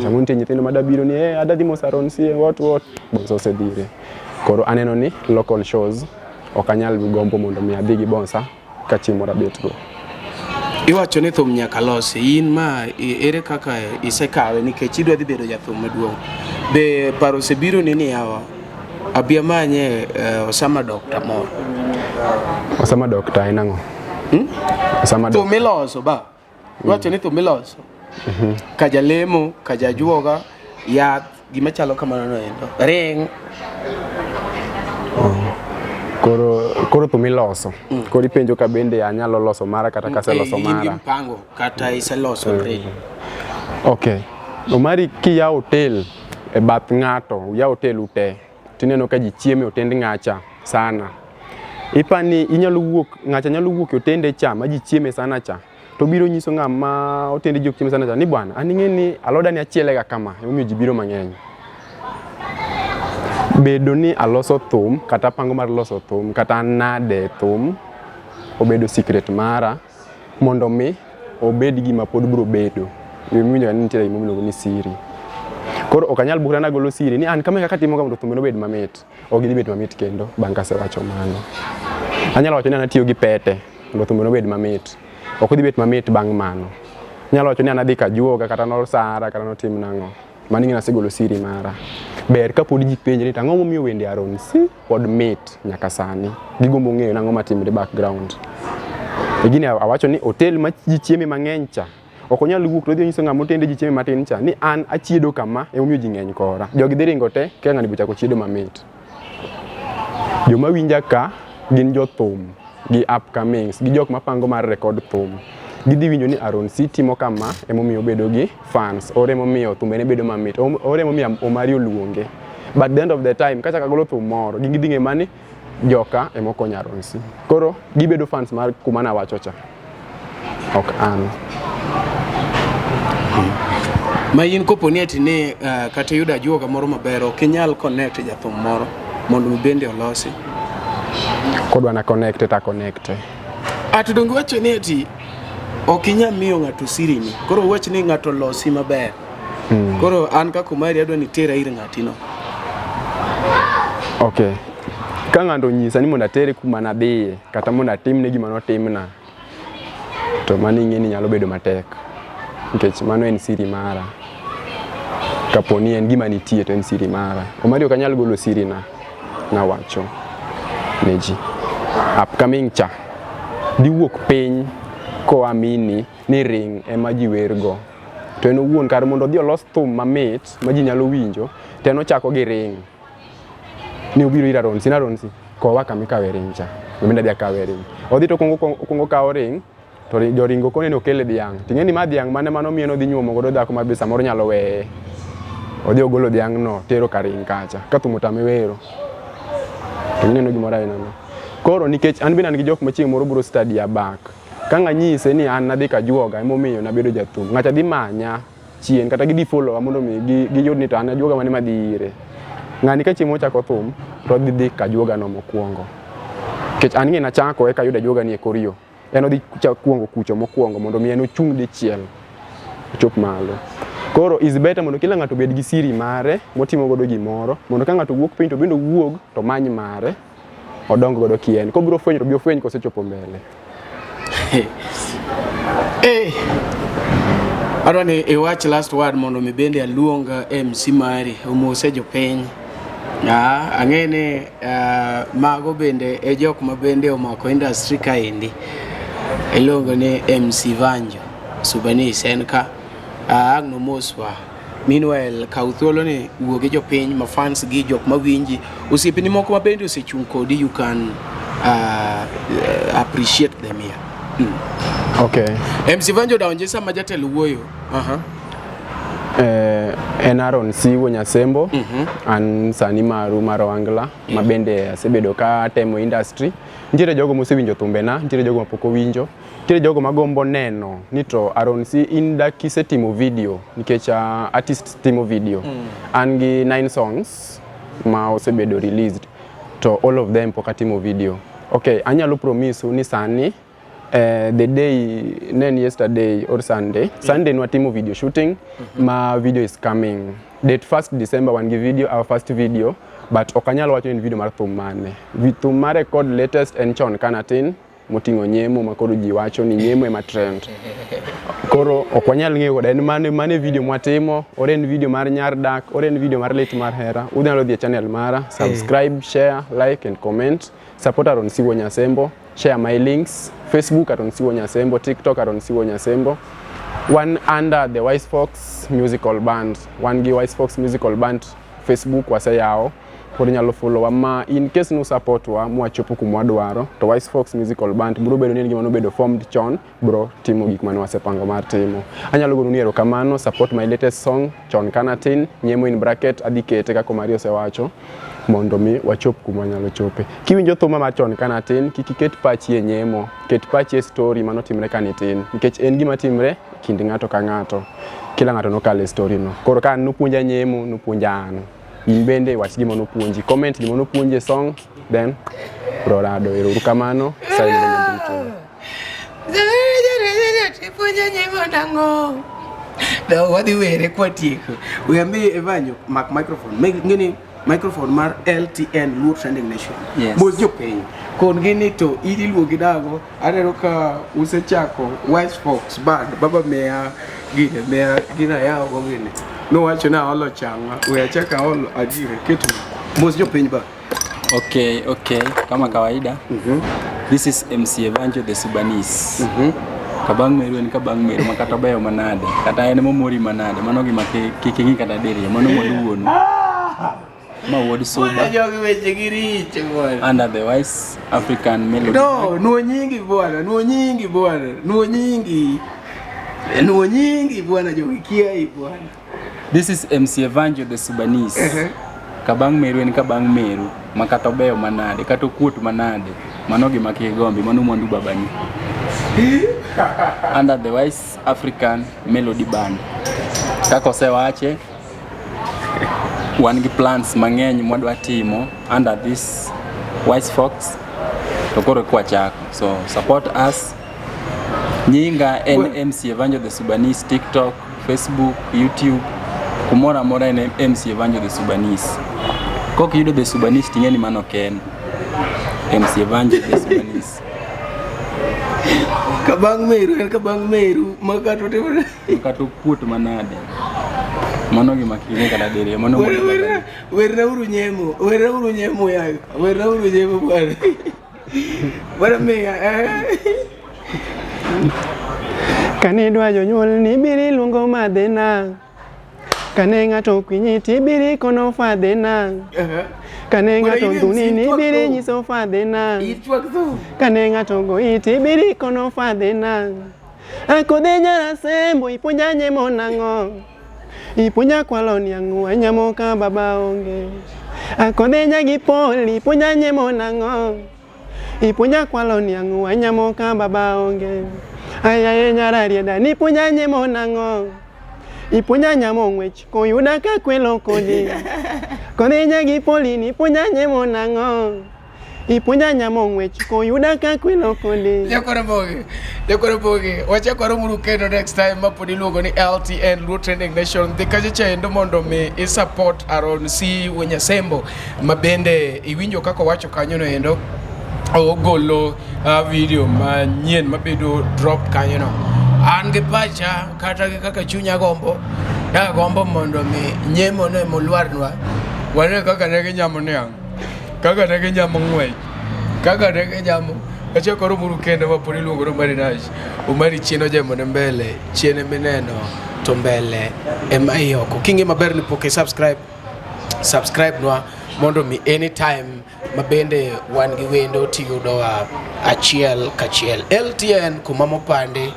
Samoro nitie nyithindo ma biro ni eh adwa dhi mos Aaron C what what. Bonsa osedhire. Koro aneno ni local shows ok anyal gombo mondo mi adhi gi bonsa ka chieng' moro abet go. Iwacho ni thum nyaka losi. In ma ere kaka isekawe nikech idwa dhi bedo jathum maduong'. Be paro osebiro ni ni yawa abi amanye Osama Doctor moro. Osama Doctor en ang'o? Osama Thum miloso ba. Iwacho ni thum miloso. Kajalemo, kajajuoga, yath. Gima chalo kamano no endo. Ring. Koro koro thum iloso. Koro ipenjo ka bende anyalo loso mara kata kaseloso Eh, in gi mara. mpango kata iseloso already. Okay. Omari kiyawo hotel e bath ng'ato, uyawo hotel ute, tineno ka ji chiemo e otend ng'acha sana. Ipani inyalo wuok, ng'acha nyalo wuok e otende cha ma ji chieme sana cha, to biro nyiso ng'ama otende ji ok chieme sana cha ni bwana, an ing'e ni aloda ni achiele ga kama, emomiyo ji biro mang'eny. Bedo ni aloso thum kata apango mar loso thum kata an nade e thum obedo secret mara mondo mi obed gima pod biro bedo. Iwinjo ni nitiere gima iluongo ni siri. Koro ok anyal bukra nagolo siri ni an kama e kaka atimo ga mondo thumbe obed mamit. Ok gidhi bet mamit kendo bang' kasewacho mano. Anyalo wacho ni an atiyo gi pete mondo thumbe obed mamit. Ok odhi bet mamit bang' mano. Anyalo wacho ni an adhi kajuoga kata nosara kata notim nang'o. Mano ing'e ni asegolo siri mara. Ber kapod ji penjre ni to ang'o momiyo wende Aaron C pod mit nyaka sani. Gigombo ng'eyo nang'o matimre background. E gini awacho ni hotel ma ji chieme mang'eny cha ok onyal wuok to odhi onyiso ng'ama otende ji chieme matin cha ni an achiedo kama emomiyo ji ng'eny kora. Jogi dhi ringo te ka ng'ani bochako chiedo mamit. Joma winja ka gin jothum gi upcomings gi jok mapango mar record thum. Gidhi winjo ni Aaron C timo kama emomiyo obedo gi fans or emomiyo thumbene bedo mamit or emomiyo Omari oluonge. But the end of the time kachako agolo thum moro gin gidhi ng'e mani joka emokonyo Aaron C. Koro gibedo fans mar kuma nawacho cha. Ok an. Ma in kopo ni ati ni kata iyudo ajuoga moro maber ok inyal connect jathum moro mondo mi bende olosi. Kodwa na connect ta connect. Ati donge wacho ni ati ok inyal miyo ng'ato sirini. Koro wach ni ng'ato losi maber. Koro an kaka Omari adwa ni tera ir ng'atino. Okay. Ka ng'ato onyisa ni mondo atere kuma nadhiye kata mondo atimne gima notimna to mano ing'e ni nyalo bedo matek nikech mano en siri mara. Kapo ni en gima nitie to en siri mara. Omari ok anyal golo siri na nawacho ne ji. Upcoming cha diwuok piny koa mini ni ring ema ji wergo. To en owuon kar mondo odhi olos thum mamit ma ji nyalo winjo to en ochako gi ring. Ni obiro ir Aaron C, Aaron C, kowa kama ikawe ring cha. Bende adhi akawe ring. Odhi to okwongo okawo ring to joringo kone ni okele dhiang'. Ting'e ni ma dhiang' mane mano miyo nodhi nyuomo godo dhako ma be samoro nyalo weye. Odhi ogolo dhiang' no tero ka ring kacha. Ka thum otame wero. To ineno gimoro aina no. Koro nikech an bende an gi jok ma chieng' moro biro study a back. Ka ng'a nyise ni an nadhi kajuoga emomiyo nabedo jathum. Ng'acha dhi manya chien kata gidhi follow wa mondo mi giyud ni to an ajuoga mane madhi ire. Ng'ani ka chieng' ochako thum to odhi dhi kajuoga no mokwongo. Nikech an ing'e nachako eka ayudo ajuoga ni e kor yo. En odhi kuongo kucho mokwongo mondo mi en ochung' dichiel ochop malo. Koro is better mondo kila ng'ato obed gi siri mare motimo godo gimoro mondo ka ng'ato wuok piny to bende owuog to omany mare odong godo kien. Kobiro fwenyo to obiro fweny kosechopo mbele. Hey. Adwa ni iwach last word mondo mi bende aluong MC mari omose jopiny. Ang'e ni mago bende e jok ma bende omako industry kaendi. Iluongo ni MC Vanjo Subanese en ka. Ang' nomoswa. Meanwhile, kaw thuolo ni wuo gi jopiny ma fans gi jok ma winji, osiepeni moko ma bende osechung' kodi, you can appreciate them here. Okay. MC Vanjo donje sama jatelo wuoyo. En Aaron Siwo Nyasembo. An sani maru mar Ohangla ma bende asebedo ka atemo industry. Nitiere jogo mosewinjo thumbena, nitiere jogo mapok owinjo. Nitiere jogo magombo neno ni to Aaron C in dak isetimo video nikech artist timo video. An gi 9 songs ma osebedo released to all of them pok atimo video. Okay, anyalo promise u ni sani the day ne yesterday or Sunday. Sunday nwatimo video shooting ma video is coming. Date 1st December wan gi video, our first video, but ok anyal wacho ni en video mar thum mane. Thum mar record latest en chon ka natin moting'o nyemo ma koro ji wacho ni nyemo ema trend. Koro ok wanyal ng'eyo koda en mane mane video mwatimo, or en video mar nyar dak, or en video mar lit mar hera. Unyalo dhi e channel mara, subscribe, share, like and comment. Support Aaron Siwo Nyasembo, share my links, Facebook Aaron Siwo Nyasembo, TikTok Aaron Siwo Nyasembo. Wan under the Wise Fox Musical Band. Wan gi Wise Fox Musical Band Facebook waseyawo. Pod inyalo follow wa ma in case nu support wa mwachopo kuma wadwaro to Wise Fox Musical Band bro bedo ni en gima nobedo formed chon bro timo gik mane wasepango mar timo. Anyalo gonu ni erokamano, support my latest song chon kanatin, nyemo in bracket adhi kete kaka Omari osewacho mondo mi wachop kuma wanyalo chope. Kiwinjo thuma mar chon kanatin, kik iket pachi e nyemo, ket pachi e story manotimre kanitin nikech en gima timre kind ng'ato ka ng'ato. Kila ng'ato nokalo e story no. Koro ka an nopuonja nyemo, nopuonja an. In bende wach gima nopuonji, comment gima nopuonji e song, then bro rado. Ero uru kamano, sign mondo Ipuonjo nyimo nang'o? No, wadhi were kwatieko. We ambi Evanyo mak microphone. Ng'eni microphone mar LTN Luo Trending Nation. Yes. Mos jopiny. Kon gini to in iluongi nang'o? Aneno ka usechako Wise Fox Band. Baba miya gine, miya gina yawo go gine. Nowacho ni aolo chang'a. We achak aol ajire. Keto. Mos jopiny ba. Okay, okay. Kama kawaida. This is MC Evanjo the Subanese. Kabang' meru en kabang' meru ma kata obeyo manade, kata en momori manade, mano gima kik ing'i kata diriyo, mano mwandu wuonu. Ma wuod Suba. Jogi weche gi richo bwana. Under the Wise African Melody. No, nuo nyingi bwana, nuo nyingi bwana, nuo nyingi. Nuo nyingi bwana, jogi kiai bwana. This is MC Evanjo the Subanese. Kabang' meru en kabang' meru ma kata obeyo manade, kata okuot manade, mano gima kik igombi, mano mwandu babani. Under the Wise African Melody Band. Kaka osewache, wan gi plans mang'eny mwadwa timo under this Wise Fox to koro kwachako. So support us. Nyinga en MC Evanjo the Subanese, TikTok, Facebook, YouTube, kumoro amora en MC Evanjo the Subanese. Kok iyudo the Subanese ting'e ni mano ok en MC Evanjo the Subanese. Kabang' meru en kabang' meru ma kata otimore. Kata okuot manade. Mano gima kik ing'e kata diriyo, mano mwandu babani. Wernauru nyemo, wernauru nyemo ya, wernauru nyemo bwana. Bwana miya, eh. Kane idwa jonyuol ni biri luongo madhena. Kane ng'ato okwinyi tibiri kono fadhena. Kane ng'ato dhuni ni biri nyiso fadhena. Kane ng'ato goyi tibiri kono fadhena. Akodhe nyarasembo ipuonja nyemo nang'o. Ipuonja kwalo niang' wanyamo ka baba onge. Akodhe nyagi poli ipuonja nyemo nang'o. Ipuonja kwalo niang' wanyamo ka baba onge. Ayaye nyararieda nipuonja nyemo nang'o. Ipuonja nyamo ng'wech koyuda ka kwelo kodi. Kodhi nyagi poli nipuonja nyemo nang'o. Ipuonja nyamo ng'wech koyuda ka kwelo kodi. Jakoro Boge, Jakoro Boge, wachako waromuru kendo next time ma pod iluongo ni LTN Luo Trending Nation. Dhi kacha chaendo mondo mi i support Aaron C Wenyasembo ma bende iwinjo kaka owacho kanyo no endo ogolo video manyien mabedo drop kanyo no. An gi pacha kata gi kaka chunya gombo, dagombo mondo mi nyemo no emolwarnwa. Wane kaka ne ginyamo niang', kaka ne ginyamo ng'wech, kaka ne ginyamo Achako waromuru kendo ma pod iluongo ni Omari Nash. Omari chien ojemo ne mbele, chien emineno to mbele ema ioko. King'e maber ni pok i subscribe, subscribe nwa mondo mi anytime ma bende wan gi wendo tiyudowa achiel kachiel. LTN kuma mopandi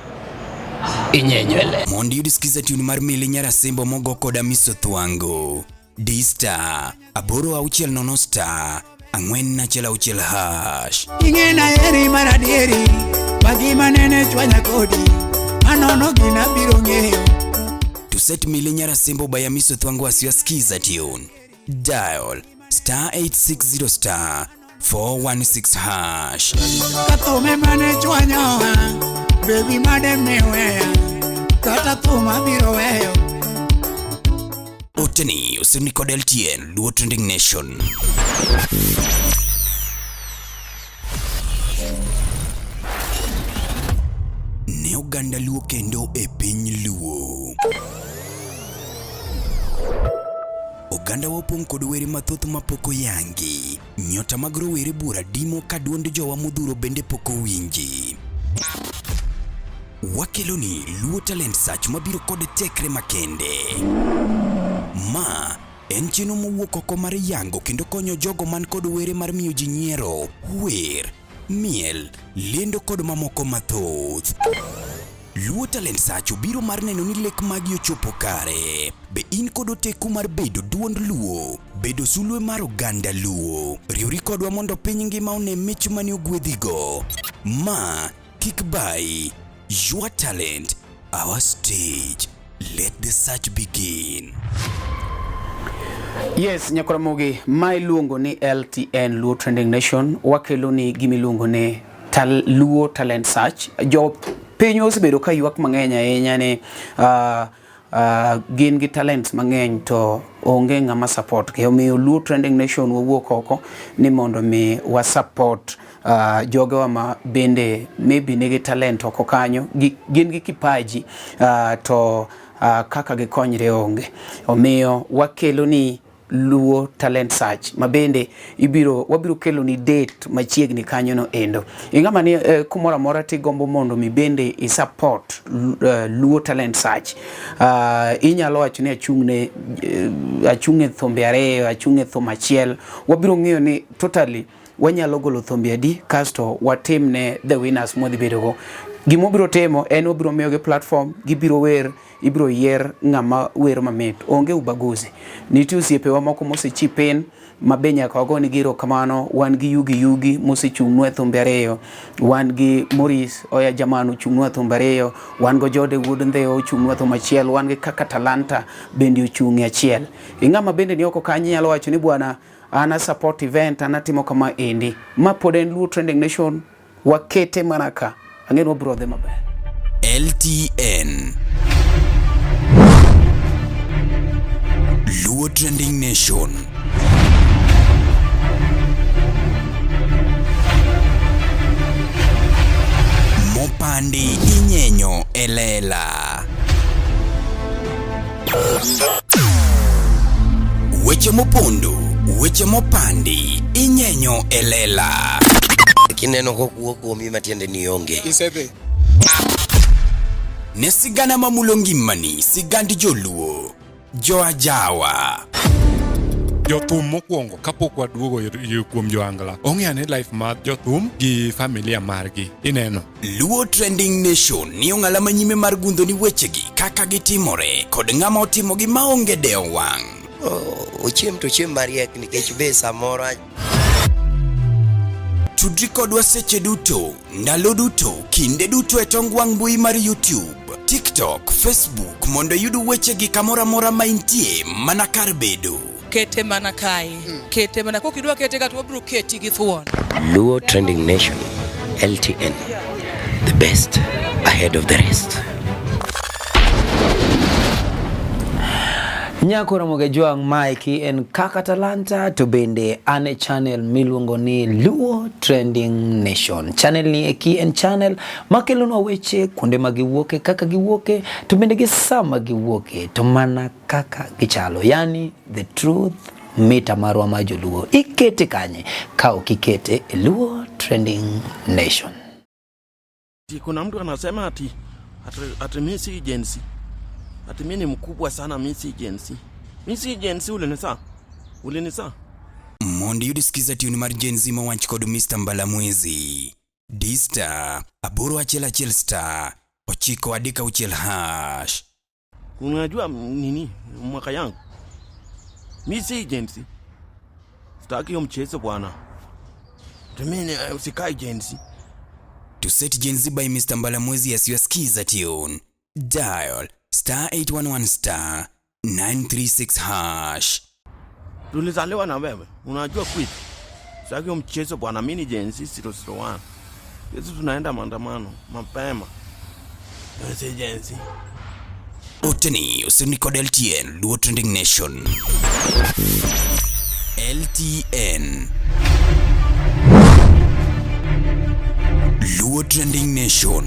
inyenywele. Mondo iyud skiza tune mar Mili Nyarasimbo mogo kod Amiso Thwango. D star 860 star 416 hash. Ing'ena heri mar adieri, ma gima nene chwanya kodi, manono gina biro ng'eyo. To set Mili Nyarasimbo by Amiso Thwango as your skiza tune, dial star 860 star 416 hash. Ka thum ema ne chwanyowa, baby made miweya, kata thum abiro weyo. Oteni osirni kod LTN Luo Trending Nation. Ne oganda Luo kendo e piny Luo. Oganda wa opong' kod were mathoth mapok oyangi. Nyota mag rowere bura dimo ka duond jowa modhuro bende pok owinji. Wakeloni Luo Talent Search mabiro kod tekre makende. Ma en chenro mowuok oko mar yango kendo konyo jogo man kod were mar miyo ji nyiero, wer, miel, lendo kod mamoko mathoth. Luo Talent Search obiro mar neno ni lek magi ochopo kare. Be in kod oteku mar bedo duond Luo, bedo sulwe mar oganda Luo? Riwri kodwa mondo piny ngima one mich mane ogwedhigo. Ma kik bayi. Your talent, our stage. Let the search begin. Yes, Nyakoramogi, ma iluongo ni LTN Luo Trending Nation, wakelo ni gima iluongo ni Luo Talent Search. Jo piny osebedo ka ywak mang'eny ahinya ni gin gi talents mang'eny to onge ng'ama support gi. Omiyo Luo Trending Nation wawuok oko ni mondo mi wa support jogewa ma bende maybe nigi talent oko kanyo, gin gi kipaji to kaka gikonyre onge. Omiyo wakelo ni Luo Talent Search ma bende wabiro kelo ni date machiegni kanyo no endo. Ing'ama ni kumoro amora tigombo mondo mi bende i support Luo Talent Search. Inyalo wacho ni achung' e thumbe ariyo, achung' e thum achiel. Wabiro ng'iyo ni totally wanyalo golo thumbe adi kasto watimne the winners mwadhi bedogo. Gima wabiro timo en wabiro miyogi platform, gibiro wer, ibiro yier ng'ama wer mamit. Onge ubaguzi. Nitie osiepewa moko mosechip in ma be nyaka wagonegi erokamano. Wan gi Yugi Yugi mosechung'nwa e thumbe ariyo, wan gi Maurice Oya Jaman ochung'nwa e thumbe ariyo, wan go Jode Wuod Ndhewa ochung'nwa e thum achiel, wan gi Kaka Talanta bende ochung' e achiel. Ing'ama bende ni oko kanyo inyalo wacho ni bwana an a support event, an atimo kama endi. Ma pod en Luo Trending Nation, wakete mana ka. Ang'e ni wabiro dhi maber. LTN Luo Trending Nation. Mopandi inyenyo e lela. Weche mopondo, weche mopandi inyenyo e lela. Kineno kokuo kuomi matiende ni onge. Isedhi. Ne sigana mamulo ngimani, sigand joluo, joajawa. Jothum mokwongo kapok waduogo kuom joangla ong'e ane life mar jothum gi familia margi ineno. Luo Trending Nation ni ong'ala manyime mar gundho ni wechegi kaka gitimore kod ng'ama otimogi maonge dewo wang'. Ochiem to ochiem mariek nikech be samoro Tudri kodwa seche duto, ndalo duto, kinde duto e tong wang' mbui mar YouTube, TikTok, Facebook mondo iyud wechegi kamoro amora ma intie mana kar bedo. Kete mana kae. Kete mana kokidwa kete ka to wabiro keti gi thuon. Luo Trending Nation, LTN, the best ahead of the rest. Nyako Ramogi Jwang' maeki en Kaka Talanta to bende an e channel miluongo ni Luo Trending Nation. Channel ni eki en channel makelonwa weche kuonde ma giwuoke, kaka giwuoke, to bende gi sama giwuoke, to mana kaka gichalo. Yani the truth mita marwa ma joluo. Ikete kanye ka ok ikete e Luo Trending Nation. Kuna mtu anasema ati mimi si Gen Z. Ati mimi ni mkubwa sana, mimi si Gen Z. Mimi si Gen Z, ulinisa? Ulinisa? Mondo iyud skiza tune mar Gen Z mowach kod Mr. Mbalamwezi. D star 811 star 936 hash. Unajua nini mwaka yangu? Mimi si Gen Z. Sitaki hiyo mchezo bwana. Ati mimi sikai Gen Z. To set Gen Z by Mr. Mbalamwezi as your skiza tune, dial star 811 star 936 hash. Tulizaliwa na wewe. Unajua kweli? Sitaki hiyo mchezo bwana, mimi ni Gen Z 001. Sisi tunaenda maandamano mapema. Mimi si Gen Z. Oteni osirni kod LTN Luo Trending Nation. LTN Luo Trending Nation.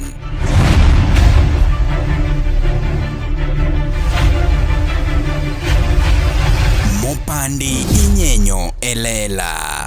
Mopandi inyenyo e lela.